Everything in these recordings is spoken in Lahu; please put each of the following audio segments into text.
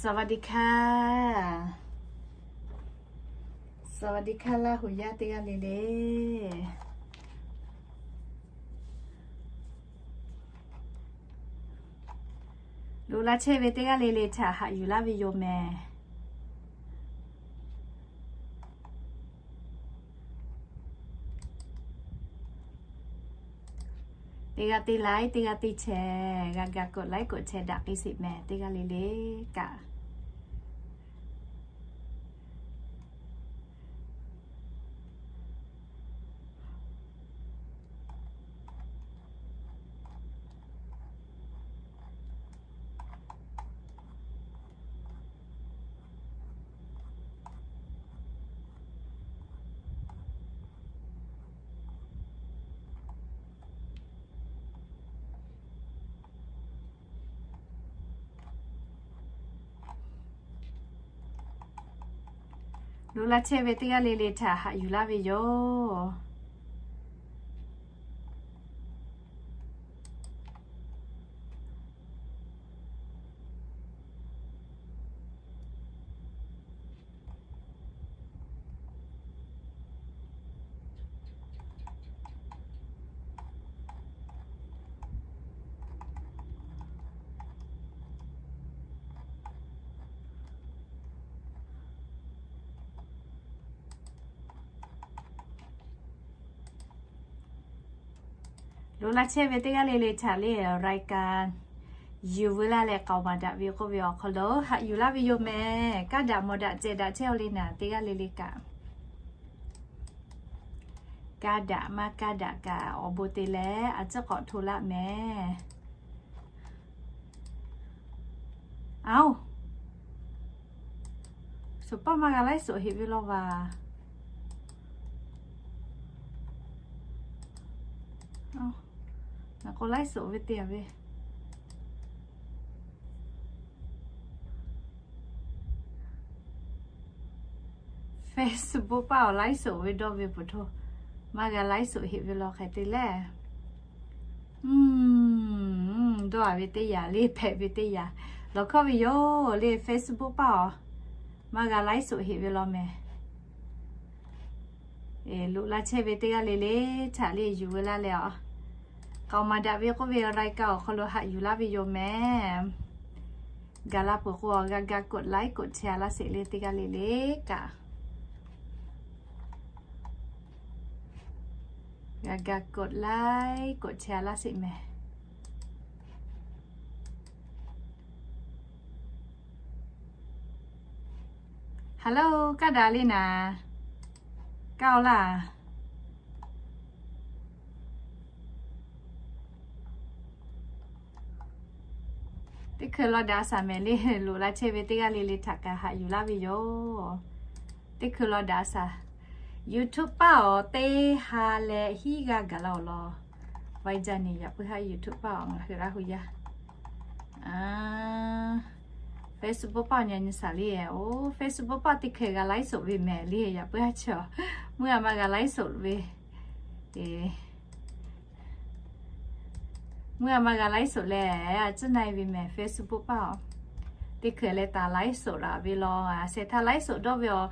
สวัสดีค่ะ สวัสดีค่ะ Laˇ huˍ yaˇ teˇ g'aˇ le le. Loꞈ la chehˇ ve teˇ g'aˇ le le htaꞈ haꞈ yuˬ laˇ ve yoˬ mehˍ. Teˇ g'aˇ teˇ laiˉ, teˇ g'aˇ teˇ chehˇ, g'a ga กดไลค์ กดแชร์ daꞈ k'ai sheˍ mehˍ teˇ g'aˇ le le kaꞈ. Loꞈ la chehˇ ve teˇ g'aˇ le le htaꞈ haꞈ yuˬ laˇ ve yoˬ. Loꞈ la chehˇ ve teˇ g'aˇ le le htaꞈ le รายการ yuˬ veu laˇ leh k'aoˍ maˍ daꞈ ve k'oˆ ve awˬ hk'aw lo haꞈ yuˬ laˇ ve yoˬ mehˍ. Kaˇ daꞈ mawˬ daꞈ ceh daꞈ chehˇ-aw le naˍ teˇ g'aˇ le le kaꞈ. Kaˇ daꞈ maˇ kaˇ daꞈ kaꞈ awˬ bon te leh a ciˉ k'awꞈ hto laˇ mehˍ. Aoˬ, suhˍ paˇ maˇ g'a ไลฟ์สด heˆ ve law vaˬ. Ngaˬ k'o ไลฟ์สด ve te a ve. Facebook paˇ awˬ ไลฟ์สด ve dawˇ ve peuˬ hto, maˇ g'a ไลฟ์สด heˆ ve law hk'e te lehˬ. Dawˇ a ve teˇ yanˇ le hpehꞈ ve teˇ yanˇ lawˬ hkawˇ ve yoˬ le. Facebook paˇ awˬ maˇ g'a ไลฟ์สด heˆ ve law mehˍ. Loꞈ la chehˇ ve teˇ g'aˇ le le htaꞈ le yuˬ veu laˇ leh a, k'aoˍ maˍ daꞈ ve k'oˆ ve รายการ awˬ hk'aw lo haꞈ yuˬ laˇ ve yoˬ mehˍ. Gaˬ la peuˬ k'o g'a ga กดไลค์ กดแชร์ laˇ sheˍ le teˇ g'aˇ le le kaꞈ. G'a ga กดไลค์ กดแชร์ laˇ sheˍ mehˍ. Hello, kaˇ daꞈ le naˍ. Kaˇ-oˬ laˇ. Teˇ hkui law daꞈ shaˍ mehˍ le. Loꞈ la chehˇ ve teˇ g'aˇ le le htaꞈ kaꞈ haꞈ yuˬ laˇ ve yoˬ. Teˇ hkui law daꞈ shaˍ. YouTube paˇ awˬ teˇ ha leh hiˉ g'aˇ gaˬ la awˬ lawn. Vaiˇ jaˇ ni yaꞈ puiˉ haˉ YouTube paˇ awˬ ngaˬ hui Laˇ huˍ yaˇ. Facebook paˇ awˬ nyi nyi shaˍ le. Oˬ, Facebook paˇ teˇ hkui g'a ไลฟ์สด ve mehˍ le yaꞈ puiˉ haˉ chi a. Mvuhˇ a ma g'a ไลฟ์สด ve. Mvuhˇ a ma g'a ไลฟ์สด leh a ciˉ na e ve mehˍ Facebook paˇ awˬ. Teˇ hkui leh taˍ ไลฟ์สด laˬ ve law, a shehˍ htaˇ ไลฟ์สด dawˇ ve awˬ,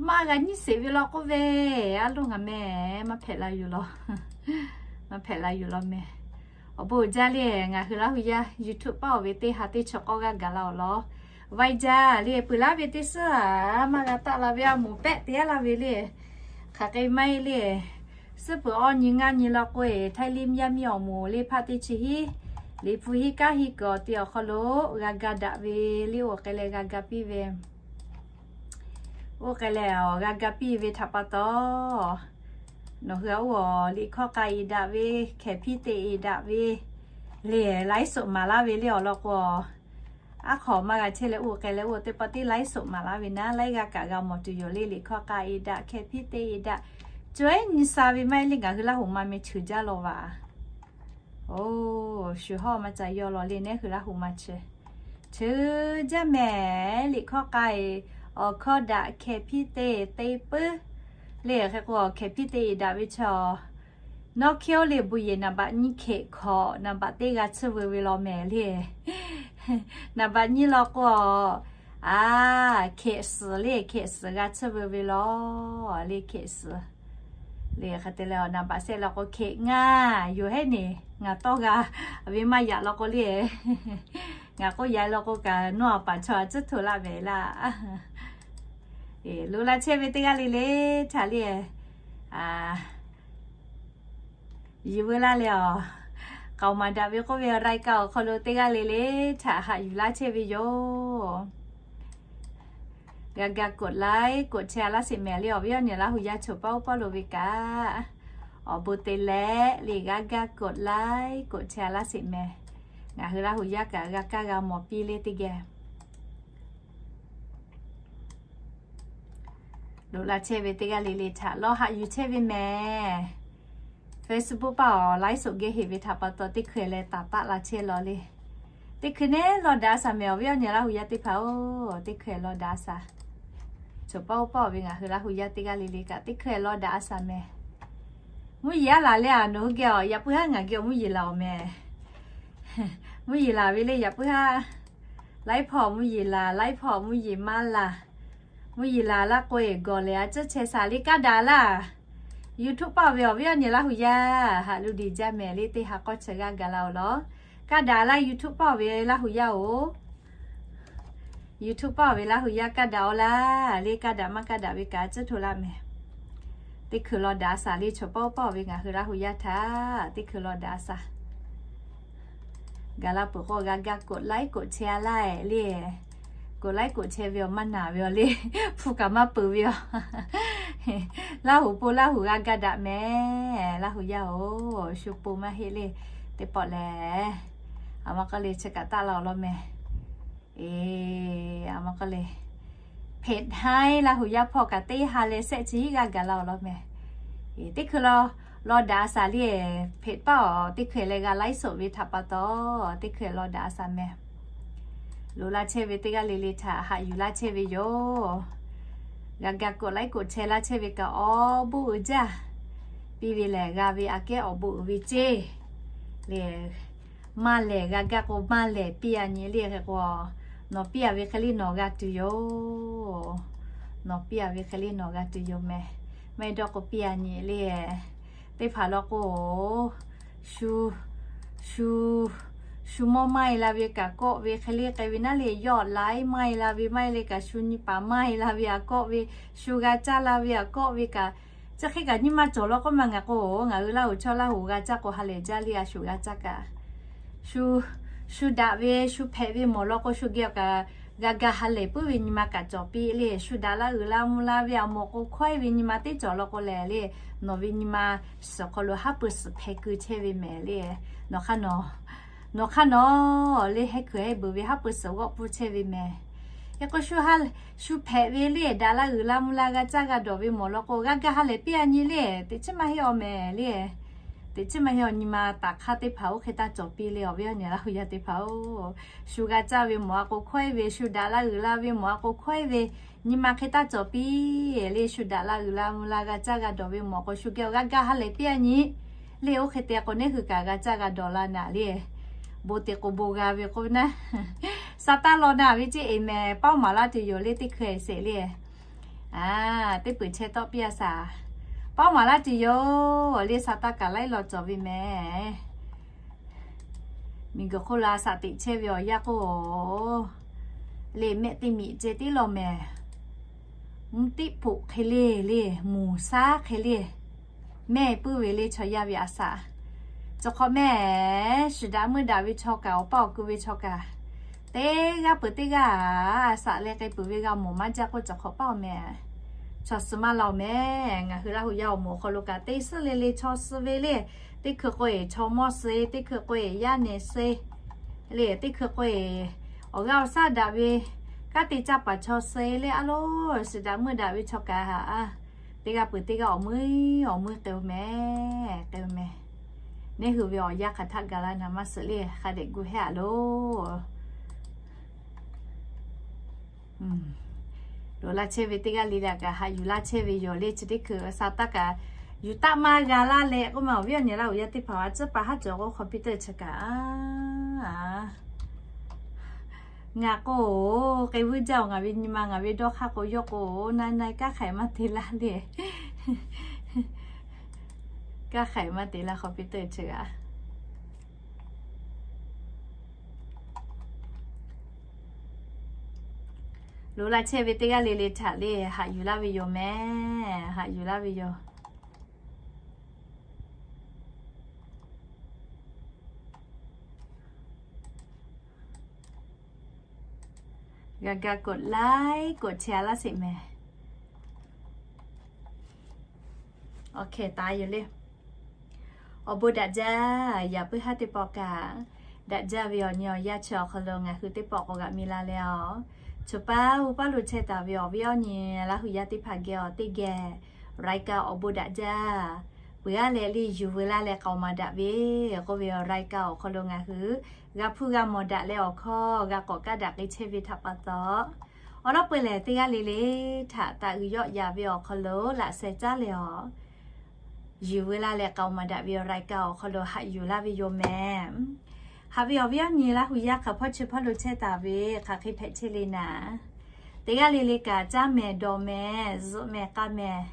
maˇ g'a nyiˇ sheˍ ve law k'oˆ ve, a loˇ ngaˬ mehˍ maˇ hpehꞈ la yuˬ law. Maˇ hpehꞈ la yuˬ law mehˍ. Awˬ bon uiˍ jaˇ le, ngaˬ hui Laˇ huˍ yaˇ YouTube paˇ awˬ ve teˇ ha teˇ chi k'awˇ g'aˇ gaˬ la awˬ lawn. Vaiˇ jaˇ le, peuˬ laˇ ve teˇ suhˉ a maˇ g'a taˆ la ve a moˍ pehˆ te a laˇ ve le. Hk'aˬ hk'e maˇ heˆ le. Suhˉ peuˬ awˇ nyi ngaˇ nyi law k'o e, Htaiˇ liˇ mvuhˇ yaˇ miˇ awˬ moˍ le hpaˇ teˇ chi hiˉ, liꞈ hpu hiˉ kanˉ hiˉ kuiˬ awˬ te awˬ hk'aw lo g'a ga daꞈ ve le, oˇ hk'e leh g'a ga piˇ ve. Oˇ hk'e leh awˬ g'a ga piˇ ve htaꞈ pa taw, nawˬ hui a oˇ awˬ liꞈ hkawˇ k'a e daꞈ ve, hkehˍ hpiˇ te e daꞈ ve le, ไลฟ์สด maˍ laˇ ve le awˬ lawn k'o, aˉ hk'aw maˇ g'a chehˇ leh oˇ hk'e leh oˇ teˇ pawˆ teˇ ไลฟ์สด maˍ laˇ ve naˉ, laiˉ g'aˇ kaꞈ g'a mawˬ tuˬ yoˬ le. Liꞈ hkawˇ k'a e daꞈ, hkehˍ hpiˇ te e daꞈ, co eˉ nyi sha ve maˇ heˆ le. Ngaˬ hui Laˇ huˍ ma meh cheuˬ jaˇ law vaˬ. Oˬ, shu hawˇ maˇ ca yaw law le, nehˉ hui Laˇ huˍ ma cheuˬ, cheuˬ jaˇ mehˍ. Liꞈ hkawˇ k'a e, awˬ hkawˇ daꞈ, hkehˍ hpiˇ te te puiˉ le. Hk'e k'o, hkehˍ hpiˇ te e daꞈ ve chaw, nawˉ hkiˇ oˇ le, bon yehˬ နံပါတ် nyiˇ hkehꞈ hkawꞈ နံပါတ် teˇ g'a tsuhˇ veu ve law mehˍ le. နံပါတ် nyiˇ law k'o, A, hkeꞈ suhˍ le, hkeꞈ suhˍ g'a tsuhˇ ve ve law le, hkeꞈ suhˍ le. Hk'e te leh awˬ naˍ baꞈ shehˆ law k'o, hkeꞈ ngaˇ yoˬ heˉ neˍ, ngaˬ tawˇ g'a ve maˇ yaꞈ law k'o le. Ngaˬ k'oˆ yaꞈ law k'o kaꞈ, nawˬ a paˍ chaw a tcuhˉ htoꞈ laˇ ve laˇ. Lo laˇ chehˇ ve teˇ g'aˇ le le htaꞈ le, yiˬ veu laˇ leh awˬ, k'aoˍ maˍ daꞈ ve k'oˆ ve รายการ awˬ hk'aw lo teˇ g'aˇ le le htaꞈ haꞈ yuˬ laˇ chehˇ ve yoˬ. G'a ga กดไลค์ กดแชร์ laˇ sheˍ mehˍ le, awˬ viˉ awˬ nyi Laˇ hu yaˇ choˬ paˆ uˉ pawˆ lo ve kaꞈ, awˬ bon te leh le g'a ga กดไลค์ กดแชร์ laˇ sheˍ mehˍ. Ngaˬ hui Laˇ hu yaˇ kaꞈ g'a kaˇ g'a mawˬ piˇ le teˇ geh. Lo laˇ chehˇ ve teˇ g'aˇ le le htaꞈ lawˇ haꞈ yuˬ chehˇ ve mehˍ. Facebook paˆ awˬ ไลฟ์สด geh heꞈ ve htaꞈ pa taw teˇ hkui leh taˍ taˆ la chehˇ law le. Teˇ hkui neˉ lawˇ daꞈ a shaˍ mehˍ, awˬ viˉ awˬ nyi Laˇ hu yaˇ teˇ hpaˍ oˬ, teˇ hkui lawˇ daꞈ a shaˍ. Choˬ paˆ uˉ pawˆ ve ngaˬ hui Laˇ hu yaˇ teˇ g'aˇ le le kaꞈ teˇ hkui lawˇ daꞈ a shaˍ mehˍ. Mvuhˇ yeˬ a laˬ le a, nawˬ hui geh awˬ yaꞈ puiˉ haˉ ngaˬ geh awˬ mvuhˇ yeˬ laˬ awˬ mehˍ. Mvuhˇ yeˬ laˬ ve le yaꞈ puiˉ haˉ. Laiˉ hpawˇ mvuhˇ yeˬ laˬ, laiˉ hpawˇ mvuhˇ yeˬ maˇ laˬ. Mvuhˇ yeˬ laˬ laˇ k'o e gawˬ lehˬ a ciˉ chehˇ shaˍ le kaˇ daꞈ laˇ. YouTube paˆ ve awˬ viˉ awˬ nyi Laˇ hu yaˇ haꞈ lu diˬ jaˇ mehˍ le, teˇ ha k'awˇ chi g'aˇ gaˬ la oˬ law. Kaˇ daꞈ laˇ YouTube paˆ ve Laˇ hu yaˇ oˬ. YouTube paˆ ve Laˇ hu yaˇ kaˇ daꞈ oˬ laˇ le, kaˇ daꞈ maˇ kaˇ daꞈ ve kaꞈ a ciˉ htoꞈ laˇ mehˍ. Teˇ hkui lawˇ daꞈ a shaˍ le, choˬ paˆ uˉ pawˆ ve ngaˬ hui Laˇ hu yaˇ htaꞈ teˇ hkui lawˇ daꞈ a shaˍ. Gaˬ la peuˬ k'o g'a ga กดไลค์ กดแชร์ laˇ le. กดไลค์ กดแชร์ ve awˬ maˇ naˍ ve awˬ le, hpu kaꞈ maˇ peuˬ ve awˬ. Laˇ hu po Laˇ hu g'a ga daꞈ mehˍ, Laˇ hu yaˇ oˬ, shu po maˇ heˆ le. Teˇ pawˆ lehˬ, a ma k'aw le chi kaꞈ taˆ la awˬ lawn mehˍ. E, a ma k'aw le, เพจ haiˉ Laˇ hu yaˇ hpawˇ kaꞈ teˇ ha leh shehˆ chi hiˉ g'aˇ gaˬ la awˬ lawn mehˍ. Teˇ hkui lawˇ daꞈ a shaˍ le, เพจ paˆ awˬ teˇ hkui leh g'a ไลฟ์สด ve htaꞈ pa taw, teˇ hkui lawˇ daꞈ a shaˍ mehˍ. Lo laˇ chehˇ ve teˇ g'aˇ le le htaꞈ haꞈ yuˬ laˇ chehˇ ve yoˬ. G'a ga กดไลค์ กดแชร์ laˇ chehˇ ve kaꞈ awˬ bon uiˍ jaˇ. Piˇ ve lehˬ g'a ve aꞈ kehˉ awˬ bon uiˍ ve ceˇ le. Maˇ lehˬ g'a gaˇ k'o maˇ lehˬ piˇ a nyi le hk'e k'o, nawˬ piˇ a ve hk'e le nawˬ g'a tuˬ yoˬ. Nawˬ piˇ a ve hk'e le nawˬ g'a tuˬ yoˬ mehˍ. Maˇ heˆ dawˇ k'o piˇ a nyi le. Teˇ hpaˍ law k'o, shu, shu, shu mawˇ maˇ e la ve kaꞈ kawˆ ve hk'e le k'ai ve naˉ le, yawˇ laiˉ maˇ e la ve maˇ heˆ le kaꞈ shu nyi paˍ maˇ e la ve aꞈ kawˆ ve, shu g'a caˇ la ve aꞈ kawˆ ve kaꞈ, chi hk'e kaꞈ nyi ma cawˬ law k'oˆ ma ngaˬ k'o, ngaˬ hui Laˇ hu chaw Laˇ hu g'a caˇ k'o ha lehˬ jaˇ le a shu g'a caˇ kaꞈ. Shu, shu daꞈ ve shu hpehꞈ ve mawˬ law k'o shu geh awˬ kaꞈ g'a ga ha lehˬ puiˉ ve nyi ma kaꞈ cawˬ piˇ le. Shu daꞈ laˇ uiˍ la mvuh la ve aꞈ mawˬ k'o hkawehˇ ve nyi ma teˇ cawˬ law k'o lehˬ le, nawˬ ve nyi ma suhˍ hk'aw lo haˉ pui suhˍ hpeh keu chehˇ ve mehˍ le. Nawˬ hk'aˇ nawˬ, nawˬ hk'aˇ nawˬ le heh kuiˬ heh beuˬ ve haˉ pui suhˍ g'awˆ pfuhˇ chehˇ ve mehˍ. Hk'e k'o shu ha, shu hpehꞈ ve le daꞈ laˇ uiˍ la mvuh la g'a caˇ g'a dawˬ ve mawˬ law k'o g'a ga ha lehˬ piˇ a nyi le, teꞈ chiˉ maˇ heˆ awˬ mehˍ le. Teꞈ chiˉ maˇ heˆ awˬ nyi ma taˍ hk'aˇ teˇ hpaˍ oˇ hk'e taˇ cawˬ piˇ le awˬ viˉ awˬ nyi Laˇ hu yaˇ teˇ hpaˍ oˬ. Shu g'a caˇ ve mawˬ a k'o hkawehˇ ve, shu daꞈ laˇ uiˍ la ve mawˬ a k'o hkawehˇ ve, nyi ma hk'e taˇ cawˬ piˇ le. Shu daꞈ laˇ uiˍ la mvuh la g'a caˇ g'a dawˬ ve mawˬ k'o shu geh awˬ g'a ga ha lehˬ piˇ a nyi le. Oˇ hk'e te k'o neˇ hui kaꞈ g'a caˇ g'a dawˬ la naˍ le. Bon te k'o bon g'a ve k'oˆ ve naˉ, sa taˇ law naˍ ve ceˇ e mehˍ, paoˉ maˍ laˇ tuˬ yoˬ le teˇ hkui sheˍ le. A, teˇ peuˬ chehˇ tawˆ piˇ a shaˍ. Paoˉ maˍ laˇ tuˬ yoˬ le, sa taˇ kaꞈ laiˉ law cawˬ ve mehˍ. Miˬguiˬ hk'oˆ lo a shaꞈ teꞈ chehˇ ve awˬ yanˇ k'o, le mehˆ teˇ miꞈ ceh tiˉ law mehˍ. Mvuhˇ tiˉ hpoꞈ hk'e le le, muˬ shaˉ hk'e le, mehˆ puiˉ ve le chaw yaˇ ve a shaꞈ. Cawˬ hk'awꞈ mehˍ, shiˍ daꞈ meuˇ daꞈ ve chaw kaꞈ awˬ paˇ awˬ ku ve chaw kaꞈ, teˇ g'aˇ peuˬ teˇ g'aˇ a shaꞈ leh k'ai peuˬ ve g'a mawˬ maˇ jaˇ k'oˆ cawˬ hk'awꞈ paˇ awˬ mehˍ. Chaw suh maˇ la awˬ mehˍ, ngaˬ hui Laˇ hu yaˇ awˬ moˍ awˬ hk'aw lo kaꞈ teˇ suhˉ le le chaw suh ve le. Teˇ hkui k'o e chaw mawˇ suh, teˇ hkui k'o e yaˇ nehˬ suh le, teˇ hkui k'o e awˬ g'aˇ awˬ shaˉ daꞈ ve, kanˉ te caˇ paˍ chaw suh le a lo, shiˍ daꞈ meuˇ daꞈ ve chaw kaꞈ a, teˇ g'aˇ peuˬ teˇ g'aˇ awˬ meuˇ awˬ meuˇ k'ai oˬ mehˍ, k'ai oˬ mehˍ. Neˇ hui ve awˬ yanˇ hk'aˬ htaˆ gaˬ la naˍ maˇ suhˍ le hk'a dehꞈ gu hehˉ a lo. Lo laˇ chehˇ ve teˇ g'aˇ le le kaꞈ haꞈ yuˬ laˇ chehˇ ve yoˬ le. Chi teˇ hkui sa taˇ kaꞈ yuˬ taˆ maˇ g'a laˇ leh k'oˆ ma awˬ viˉ awˬ nyi Laˇ hu yaˇ teˇ hpaˍ a ciˉ pa haˉ cawˬ k'o computer chi kaꞈ a Ngaˬ k'o, k'e vuiˇ jaˇ-oˬ, ngaˬ ve nyi ma ngaˬ ve dawˇ hk'aˇ k'o yawˇ k'o, na na kaˇ hk'aiˬ maˇ te laˇ le. Kaˇ hk'aiˬ maˇ te laˇ hk'aw piˇ teˇ chi g'aꞈ. Loꞈ la chehˇ ve teˇ g'aˇ le le htaꞈ le haꞈ yuˬ laˇ ve yoˬ mehˍ. Haꞈ yuˬ laˇ ve yoˬ. G'a ga กดไลค์ กดแชร์ laˇ sheˍ mehˍ. Awˬ hkeh taˍ yoˬ le. Awˬ bon daꞈ jaˇ. Yaꞈ puiˉ haˉ teˇ pawˆ kaꞈ, daꞈ jaˇ ve awˬ nyi awˬ yanˇ chi awˬ hk'aw lo ngaˬ hui teˇ pawˆ k'awꞈ g'aꞈ mi la leh a, choˬ paˉ uˉ paˉ lo chehˇ taˍ ve awˬ viˉ awˬ nyi Laˇ huˍ yaˇ teˇ hpaˍ geh awˬ teˇ geh รายการ awˬ bon daꞈ jaˇ. Peuˬ aˉ leh le yuˬ veu laˇ leh k'aoˍ maˍ daꞈ ve k'oˆ ve awˬ รายการ awˬ hk'aw lo ngaˬ hui g'a hpuˇ g'a mawˬ daꞈ leh awˬ hkawˇ g'a k'awꞈ kaˉ daꞈ k'ai chehˇ ve htaꞈ pa taw, awˬ lawˉ peu lehˬ teˇ g'aˇ le le htaꞈ taˍ uiˍ yawˆ yaˍ ve awˬ hk'aw lo laꞈ sheh caˉ leh a, yuˬ veu laˇ leh k'aoˍ maˍ daꞈ ve awˬ รายการ awˬ hk'aw lo haꞈ yuˬ laˇ ve yoˬ mehˍ. Haꞈ ve awˬ viˉ awˬ nyi Laˇ huˍ yaˇ hk'aˬ hpawˇ chi hpawˇ lo chehˇ taˍ ve hk'aˬ hk'e hpehꞈ chehˇ le naˍ, teˇ g'aˇ le le kaꞈ caˇ mehˍ dawˬ mehˍ zuhꞈ mehˍ k'a mehˍ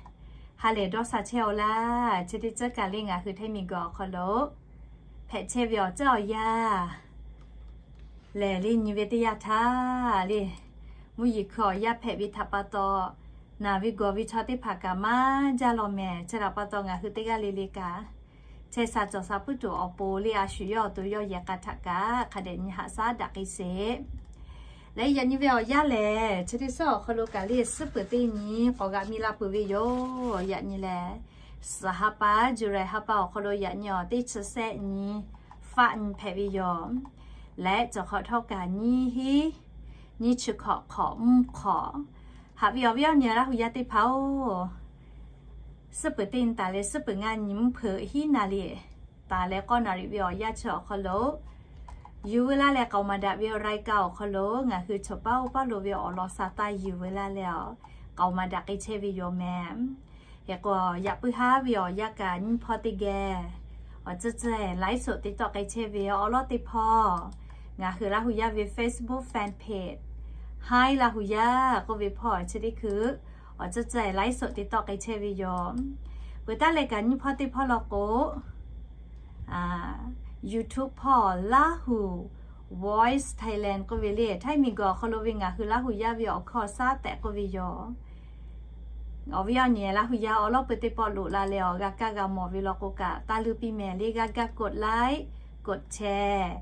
ha lehˬ dawˇ sha chehˇ-oˆ laˇ. Chi teˇ ceuˬ kaꞈ le ngaˬ hui htaiˇ miˬ guiˬ awˬ hk'aw lo hpehꞈ chehˇ ve awˬ ceuˬ awˬ yanˇ lehˬ le nyi ve teˇ yanˇ htaˇ le, mvuhˇ yeˬ hkui awˬ yanˇ hpehꞈ ve htaꞈ pa taw, naˬ ve gawˬ ve chaw teˇ hpaˍ kaꞈ maˇ jaˇ law mehˍ. Chi htaꞈ pa taw ngaˬ hui teˇ g'aˇ le le kaꞈ chehˇ sha cawˬ sha puiˉ tuˬ awˬ pon le a shu yawˇ awˬ to yawˇ yehˬ k'a htaꞈ kaꞈ hk'a dehꞈ nyi haꞈ shaˉ daꞈ k'ai sheˍ. Leh yaꞈ nyi ve awˬ yanˇ lehˬ, chi teˇ suhˉ awˬ hk'aw lo kaꞈ le suhˉ peuˬ teˇ nyi k'awꞈ g'aꞈ mi la peuˬ ve yoˬ. Yaꞈ nyi lehˬ, suhˍ ha pa, July ha pa awˬ hk'aw lo yaꞈ nyi awˬ teˇ chi sehˆ nyi faˆ nyi hpehꞈ ve yoˬ. Leh cawˬ hk'awꞈ htawˇ kaꞈ nyiˇ hinˉ nyiˇ chi hkawꞈ hk'awꞈ mvuhˇ hk'awꞈ. Haꞈ ve awˬ viˉ awˬ nyi Laˇ huˍ yaˇ teˇ hpaˍ-oˬ, suhˉ peuˬ teˇ nyi taˍ leh suhˉ peuˬ ngaˇ nyi mvuhˇ hpeuꞈ hiˉ naˍ liꞈ taˍ leh k'awˇ naˍ liꞈ ve awˬ yanˇ chi awˬ hk'aw lo yuˬ veu laˇ leh k'aoˍ maˍ daꞈ ve awˬ รายการ awˬ hk'aw lo ngaˬ hui choˬ paˉ uˉ paˉ lo ve awˬ lawn sha taˇ yuˬ veu laˇ leh a, k'aoˍ maˍ daꞈ k'ai chehˇ ve yoˬ mehˍ. Hk'e k'o, yaꞈ puiˉ haˉ ve awˬ yanˇ kaꞈ nyiˇ hpawˇ teˇ geh awˬ ceuˬ ceuˬ laiˉ soꞈ te tawˆ k'ai chehˇ ve awˬ lawn teˇ hpawˇ, ngaˬ hui Laˇ huˍ yaˇ ve Facebook fan page Hi Laˇ huˍ yaˇ k'oˆ ve hpawˇ chi teˇ hkui awˬ ceuˬ ceuˬ laiˉ soꞈ te tawˆ k'ai chehˇ ve yoˬ. Peuˬ taˉ leh kaꞈ nyiˇ hpawˇ teˇ hpawˇ law k'o, YouTube hpawˇ Laˇ huˍ Voice Thailand k'oˆ ve le, htaiˇ miˬ guiˬ awˬ hk'aw lo ve ngaˬ hui Laˇ huˍ yaˇ ve awˬ hkawˇ shaˉ tehꞈ k'oˆ ve yoˬ. Awˬ viˉ awˬ nyi Laˇ huˍ yaˇ awˬ lawn peu teˇ pawˆ loꞈ la leh awˬ g'a kaˇ g'a mawˬ ve law k'o kaꞈ, taˇ luˇ piˇ mehˍ le g'a gaˇ กดไลค์ กดแชร์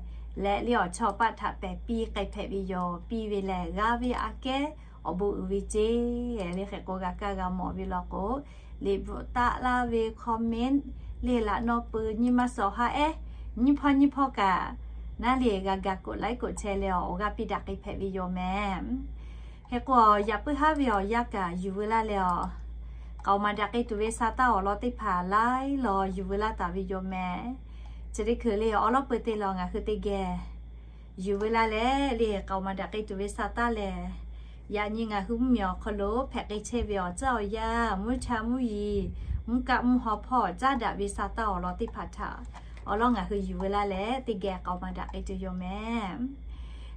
leh le awˬ chawˇ paˆ htaꞈ pehˬ piˇ k'ai hpehꞈ ve yoˬ. Piˇ ve lehˬ g'aˇ ve aꞈ kehˉ awˬ bon uiˍ ve ceˇ. Le hk'e k'o g'a kaˇ g'a mawˬ ve law k'o, liꞈ bvuhꞈ taˆ laˇ ve comment le laꞈ nawˇ pui nyi ma sawˍ ha ehˉ nyiˇ hpawˇ nyiˇ hpawˇ kaꞈ naˉ le g'a gaˇ กดไลค์ กดแชร์ leh awˬ g'aˇ piˇ daꞈ k'ai hpehꞈ ve yoˬ mehˍ. Hk'e k'o, yaꞈ puiˉ haˉ ve awˬ yanˇ kaꞈ yuˬ veu laˇ leh awˬ k'aoˍ maˍ daꞈ k'ai tuˬ ve sha taˇ awˬ lawn teˇ hpaˍ laiˉ law yuˬ veu laˇ taˍ ve yoˬ mehˍ. Chi teˇ hkui le awˬ lawn peu teˇ law ngaˬ hui teˇ geh yuˬ veu laˇ leh le k'aoˍ maˍ daꞈ k'ai tuˬ ve sha taˇ lehˬ, yaꞈ nyi ngaˬ hui mvuhˇ miˬ awˬ hk'aw lo hpehꞈ k'ai chehˇ ve awˬ ceuˬ awˬ yanˇ mvuhˇ cha mvuhˇ yeˬ mvuhˇ kaˆ mvuhˇ haw hpawˇ caˉ daꞈ ve sha taˇ awˬ lawn teˇ hpaˍ htaꞈ awˬ lawn ngaˬ hui yuˬ veu laˇ leh teˇ geh k'aoˍ maˍ daꞈ k'ai tuˬ yoˬ mehˍ.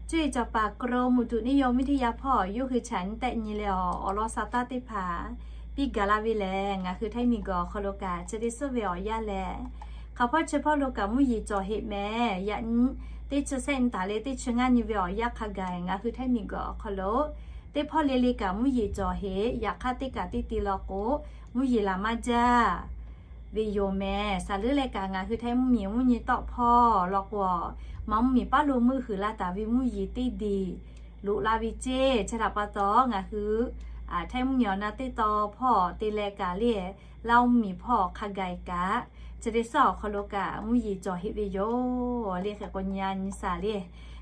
Cuˇ yiˍ cawˬ paˍ กรมอุตุนิยมวิทยา hpawˇ yawˇ hui chaꞈ nyi tehˆ nyi leh awˬ lawn sha taˇ teˇ hpaˍ piˇ gaˬ la ve lehˬ, ngaˬ hui htaiˇ miˬ guiˬ awˬ hk'aw lo kaꞈ chi teˇ suhˉ ve awˬ yanˇ lehˬ, hk'aˬ hpawˇ chi hpawˇ lo kaꞈ mvuhˇ yeˬ cawˬ heꞈ mehˍ. Yaꞈ nyi teˇ chi sehˆ nyi taˍ leh teˇ chi ngaˇ nyi ve awˬ yanˇ hk'a gaˬ ngaˬ hui htaiˇ miˬ guiˬ awˬ hk'aw lo teˇ hpawˇ le le kaꞈ mvuhˇ yeˬ cawˬ heꞈ. Yaꞈ hk'aˇ teˇ kaꞈ teˇ ti law k'o, mvuhˇ yeˬ laˬ maˇ jaˇ ve yoˬ mehˍ. Saˍ leuˉ leh kaꞈ ngaˬ hui htaiˇ mvuhˇ miˬ mvuhˇ nyi tawˆ hpawˇ law k'o, maˇ mvuhˇ miˬ paˉ lo meuˆ huiˍ la taˍ ve mvuhˇ yeˬ teˇ diˬ loꞈ la ve ceˇ. Chi htaꞈ pa taw ngaˬ hui htaiˇ mvuhˇ miˬ awˬ na teˇ taw hpawˇ te leh kaꞈ le, Laˇ mvuhˇ miˬ hpawˇ hk'a gaˬ kaꞈ, chi teˇ suhˉ awˬ hk'aw lo kaꞈ mvuhˇ yeˬ cawˬ heꞈ ve yoˬ. Le hk'e k'o nyi a nyi saˍ le,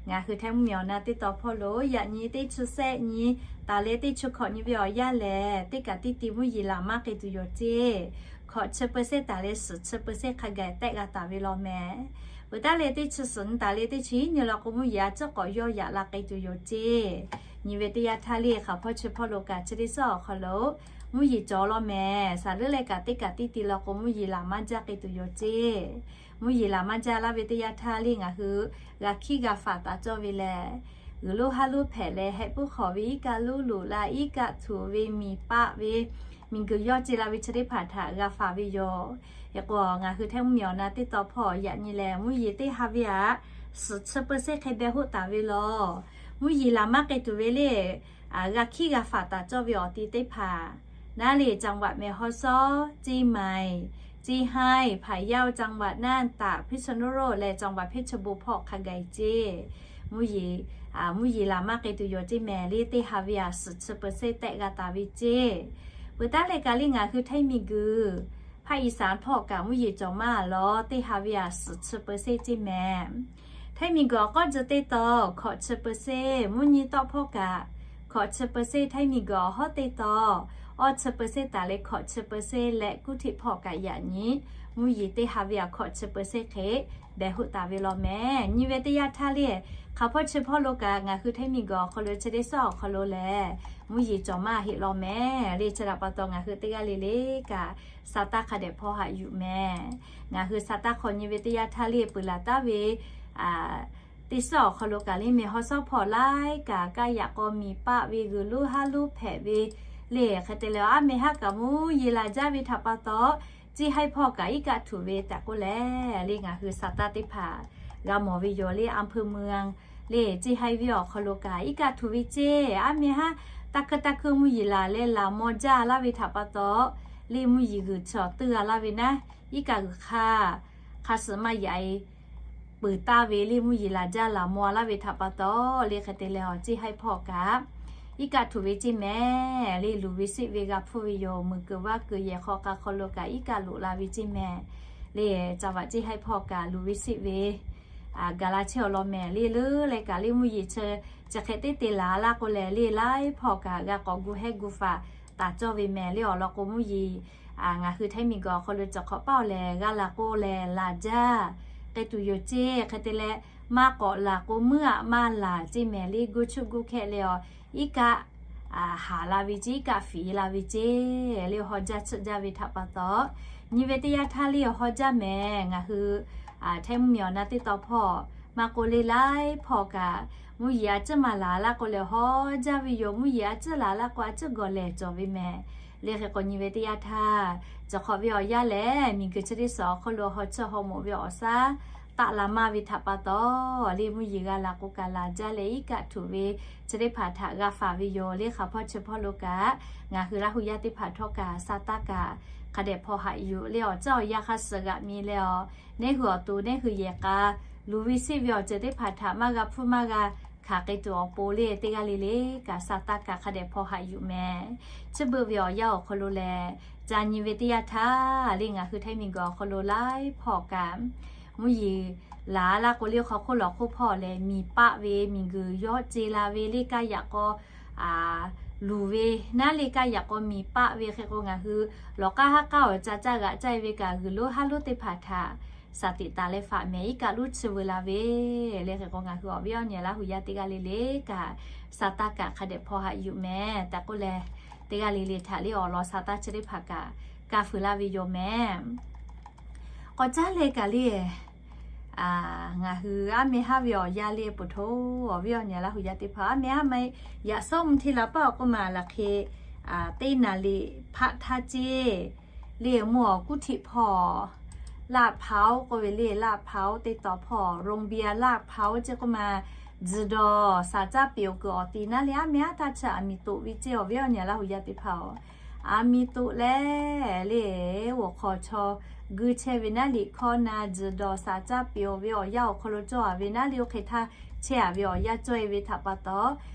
ngaˬ hui htaiˇ mvuhˇ miˬ awˬ na teˇ taw hpawˇ lo yaꞈ nyi teˇ chi sehˆ nyi taˍ leh teˇ chi hkawꞈ nyi ve awˬ yanˇ lehˬ, teˇ kaꞈ teˇ ti mvuhˇ yeˬ laˬ maˇ k'ai tuˬ yoˬ ceˇ. Hkawꞈ chi เปอร์เซ็นต์ taˍ leh suhˍ chi เปอร์เซ็นต์ hk'a gaˬ tehˆ g'a taˍ ve law mehˍ. Peuˬ taˉ leh teˇ chi suhˍ nyi taˍ leh teˇ chi hiˉ nyi law k'o, mvuhˇ yeˬ a ciˉ k'awꞈ yawˇ yaꞈ la k'ai tuˬ yoˬ ceˇ. Nyi ve teˇ yanˇ htaˇ le hk'aˬ hpawˇ chi hpawˇ lo kaꞈ chi teˇ suhˉ awˬ hk'aw lo mvuhˇ yeˬ cawˬ law mehˍ. Saˍ leuˉ leh kaꞈ teˇ kaꞈ teˇ ti law k'o, mvuhˇ yeˬ laˬ maˇ jaˇ k'ai tuˬ yoˬ ceˇ. Mvuhˇ yeˬ laˬ maˇ jaˇ laˇ ve teˇ yanˇ htaˇ le ngaˬ hui g'a hkiˇ g'a faˍ taˍ cawˇ ve lehˬ, g'uiˬ lonˉ haˉ lonˉ hpehꞈ leh, heh puiˉ hk'awꞈ ve iˉ kaˆ lonˉ loꞈ la, iˉ kaˆ htuꞈ ve miˬ paˆ ve, miˬ guiˬ yawˇ ce la ve chi teˇ hpaˍ htaꞈ g'a faˍ ve yoˬ. Hk'e k'o, ngaˬ hui htaiˇ mvuhˇmiˬ awˬ na teˇ tawn hpawˇ yaꞈ nyi lehˬ, mvuhˇ yeˬ teˇ ha ve aꞈ suhˍ chi เปอร์เซ็นต์ hk'e beh hoˆ taˍ ve law. Mvuhˇ yeˬ laˬ maˇ k'ai tuˬ ve le, g'a hkiˉ g'a faˍ taˍ cawˇ ve awˬ ti teˇ hpaˍ naˉ le, จังหวัดแม่ฮ่องสอน, เชียงใหม่, เชียงราย, พะเยา, จังหวัดน่านตาก, พิษณุโลก leh จังหวัดเพชรบูรณ์ hpawˇ hk'a gaˬ ceˇ. Mvuhˇ yeˬ, mvuhˇ yeˬ laˬ maˇ k'ai tuˬ yoˬ ceˇ mehˍ le, teˇ ha ve aꞈ suhˍ chi เปอร์เซ็นต์ tehꞈ g'a taˍ ve ceˇ. Peuˬ taˉ leh kaꞈ le ngaˬ hui htaiˇ miˬ guiˬ ภาคอีสาน hpawˇ kaꞈ mvuhˇ yeˬ cawˬ maˇ lawˬ, teˇ ha ve aꞈ suhˍ chi เปอร์เซ็นต์ ceˇ mehˍ. Htaiˇ miˬ guiˬ awˬ k'awˇ tcuh teˇ tawn hkawꞈ chi เปอร์เซ็นต์, mvuhˇ nyi tawˆ hpawˇ kaꞈ hkawꞈ chi เปอร์เซ็นต์, htaiˇ miˬ guiˬ awˬ hawˉ teˇ tawn awˇ chi เปอร์เซ็นต์ taˍ leh hkawꞈ chi เปอร์เซ็นต์ leh kuˉ htiꞈ hpawˇ kaꞈ yaꞈ nyi mvuhˇ yeˬ teˇ ha ve aꞈ hkawꞈ chi เปอร์เซ็นต์ hk'e beh hoˆ taˍ ve law mehˍ. Nyi ve teˇ yanˇ htaˇ le, hk'aˬ hpawˇ chi hpawˇ lo kaꞈ ngaˬ hui htaiˇ miˬ guiˬ awˬ hk'aw lo chi teˇ suhˉ awˬ hk'aw lo lehˬ, mvuhˇ yeˬ cawˬ maˇ heˆ law mehˍ le. Chi htaꞈ pa taw ngaˬ hui teˇ g'aˇ le le kaꞈ sa taˇ hk'a dehꞈ hpaw haꞈ yuˬ mehˍ. Ngaˬ hui sa taˇ hk'aw nyi ve teˇ yanˇ htaˇ le, peuˬ laˬ taˉ ve teˇ suhˉ awˬ hk'aw lo kaꞈ le, mehˍ haw sawˉ hpawˇ laiˉ kaꞈ kaˇ yaꞈ k'aw miˬ paˆ ve, g'uiˬ lonˉ haˉ lonˉ hpehꞈ ve le. Hk'e te leh, aˉ meh haˉ kaꞈ mvuhˇ yeˬ laˬ jaˇ ve htaꞈ pa taw, ceˇ haiˇ hpawˇ kaꞈ iˉ kaˆ htuꞈ ve tehꞈ k'oˆ leh le, ngaˬ hui sa taˇ teˇ hpaˍ g'a mawˬ ve yoˬ le. อำเภอเมือง le, ceˇ haiˇ ve awˬ hk'aw lo kaꞈ iˉ kaˆ htuꞈ ve ceˇ. Aˉ meh haˉ taˇ hkui taˇ hkui mvuhˇ yeˬ laˬ leh laˬ maw jaˇ laˇ ve htaꞈ pa taw le, mvuhˇ yeˬ g'uiˬ chi awˬ tuˇ g'a laˇ ve naˉ, iˉ kaˆ g'uiˬ hk'aˇ hk'a suh maˇ yaꞈ e peuˬ taˍ ve le, mvuhˇ yeˬ laˬ jaˇ laˬ maw laˇ ve htaꞈ pa taw le. Hk'e te leh, awˬ ceˇ haiˇ hpawˇ kaꞈ iˉ kaˆ htuꞈ ve ceˇ mehˍ le. Luˬ ve siˆ ve g'a hpfuhˇ ve yoˬ. Muiˬ kuiˬ vaˇ kuiˬ yehˬ hk'aw k'a hk'aw lo kaꞈ iˉ kaˆ loꞈ la ve ceˇ mehˍ le. Caˇ vaꞈ ceˇ haiˇ hpawˇ kaꞈ luˬ ve siˆ ve gaˬ la chehˇ awˬ lawn mehˍ le. Leuˉ leh kaꞈ le, mvuhˇ yeˬ chi chi hk'e teˇ te laˬ laˇ k'o lehˬ le, laiˉ hpawˇ kaꞈ g'a k'awꞈ gu hehˉ gu faˍ taˍ cawˇ ve mehˍ le. Awˬ lawn k'o, mvuhˇ yeˬ ngaˬ hui htaiˇ miˬ guiˬ awˬ hk'aw lo cawˬ hk'awꞈ paˇ awˬ lehˬ g'a laˬ k'o lehˬ laˬ jaˇ k'ai tuˬ yoˬ ceˇ. Hk'e te leh, maˇ k'awꞈ laˬ k'o muiˉ aꞈ maˇ laˬ ceˇ mehˍ le. Guˇ chuˇ guˇ hkehˆ leh awˬ iˉ kaˆ haˍ la ve ceˇ, iˉ kaˆ fiˍ la ve ceˇ le. Haw jaˇ tsuhˆ jaˇ ve htaꞈ pa taw, nyi ve teˇ yanˇ htaˇ le awˬ haw jaˇ mehˍ. Ngaˬ hui htaiˇ mvuhˇ miˬ awˬ na teˇ tawn hpawˇ maˇ k'oˆ le, laiˉ hpawˇ kaꞈ mvuhˇ yeˬ a ciˉ maˍ laˬ laˇ k'o lehˬ haw jaˇ ve yoˬ. Mvuhˇ yeˬ a ciˉ laˬ laˇ k'o a ciˉ gawˬ lehˬ cawˬ ve mehˍ le. Hk'e k'o, nyi ve teˇ yanˇ htaˇ cawˬ hk'awꞈ ve awˬ yanˇ lehˬ, miˬ guiˬ chi teˇ suhˍ awˬ hk'aw lo haw chiˇ haw mawꞈ ve awˬ shaˉ taˆ la maˇ ve htaꞈ pa taw le, mvuhˇ yeˬ g'a laˬ k'o kaꞈ laˬ jaˇ leh iˉ kaˆ htuꞈ ve chi teˇ hpaˍ htaꞈ g'a faˍ ve yoˬ le. Hk'aˬ hpawˇ chi hpawˇ lo kaꞈ ngaˬ hui Laˇ hu yaˇ teˇ hpaˍ htawˇ kaꞈ sa taˇ kaꞈ hk'a dehꞈ hpaw haꞈ yuˬ le. Awˬ caˇ awˬ yanˇ hk'a suh g'aꞈ mi leh awˬ, neˇ hui awˬ to neˇ hui yehˬ k'a luˬ ve siˆ ve awˬ ceuˬ teˇ hpaˍ htaꞈ maˇ g'a hpfuhˇ maˇ g'a hkanˍ k'ai tuˬ awˬ pon le, teˇ g'aˇ le le kaꞈ sa taˇ kaꞈ hk'a dehꞈ hpaw haꞈ yuˬ mehˍ. Chi beuꞈ ve awˬ yanˇ awˬ hk'aw lo lehˬ, ca nyi ve teˇ yanˇ htaˇ le ngaˬ hui htaiˇ miˬ guiˬ awˬ hk'aw lo laiˉ hpawˇ kaꞈ mvuhˇ yeˬ laˬ laˇ k'o le, hk'aw hk'oˆ lawˬ hk'oˆ hpawˇ lehˬ miˬ paˆ ve, miˬ guiˬ yawˇ ce la ve le, kaˇ yaꞈ k'aw luˬ ve naˉ le, kaˇ yaꞈ k'aw miˬ paˆ ve. Hk'e k'o, ngaˬ hui lawˬ k'aˉ haˉ k'aˉ awˬ ca caˇ g'aꞈ caˇ e ve kaꞈ g'uiˬ lonˉ haˉ lonˉ teˇ hpaˍ htaꞈ shaˍ tiꞈ taˍ leh faꞈ mehˍ, iˉ kaˆ lonˉ chi veu la ve le. Hk'e k'o, ngaˬ hui awˬ viˉ awˬ nyi Laˇ hu yaˇ teˇ g'aˇ le le kaꞈ sa taˇ kaꞈ hk'a dehꞈ hpaw haꞈ yuˬ mehˍ tehꞈ k'oˆ leh, teˇ g'aˇ le le htaꞈ le awˬ lawn sa taˇ chi teˇ hpaˍ kaꞈ kaˇ fuiˍ laˇ ve yoˬ mehˍ. K'awꞈ caˉ leh kaꞈ le, ngaˬ hui aˉ meh haˉ ve awˬ yanˇ le, poˬ htoˇ awˬ viˉ awˬ nyi Laˇ hu yaˇ teˇ hpaˍ aˉ meh haˉ ma yaꞈ sawˉ mvuh hteˇ la paˆ awˬ k'oˆ ma laˬ hk'e, teˇ naˍ liꞈ hpaˆ htaˇ ceˇ le, mvuhˇ awˬ kuˉ htiꞈ hpawˇ Laˇ hpaˍ oˉ k'oˆ ve le, Laˇ hpaˍ oˉ teˇ tawn hpawˇ โรงเบียร์ Laˇ hpaˍ oˉ ceˇ k'oˆ ma, tzuhˬ dawˬ saˍ caˇ peꞈ awˬ kuiˬ awˬ ti naˉ le, aˉ meh haˉ htaˇ chi aˬ miˍ toꞈ ve ceˇ awˬ viˉ awˬ nyi Laˇ hu yaˇ teˇ hpaˍ-oˬ. Aˬ miˍ toꞈ leh le, oˇ awˬ hk'aw chaw guˇ chehˇ ve naˉ liꞈ hkawˇ na, tzuhˬ dawˬ saˍ caˇ peꞈ awˬ ve awˬ yanˇ awˬ hk'aw lo cawˇ a ve naˉ le, oˇ hk'e htaˇ chehˇ a ve awˬ yanˇ cawˇ e ve htaꞈ pa taw,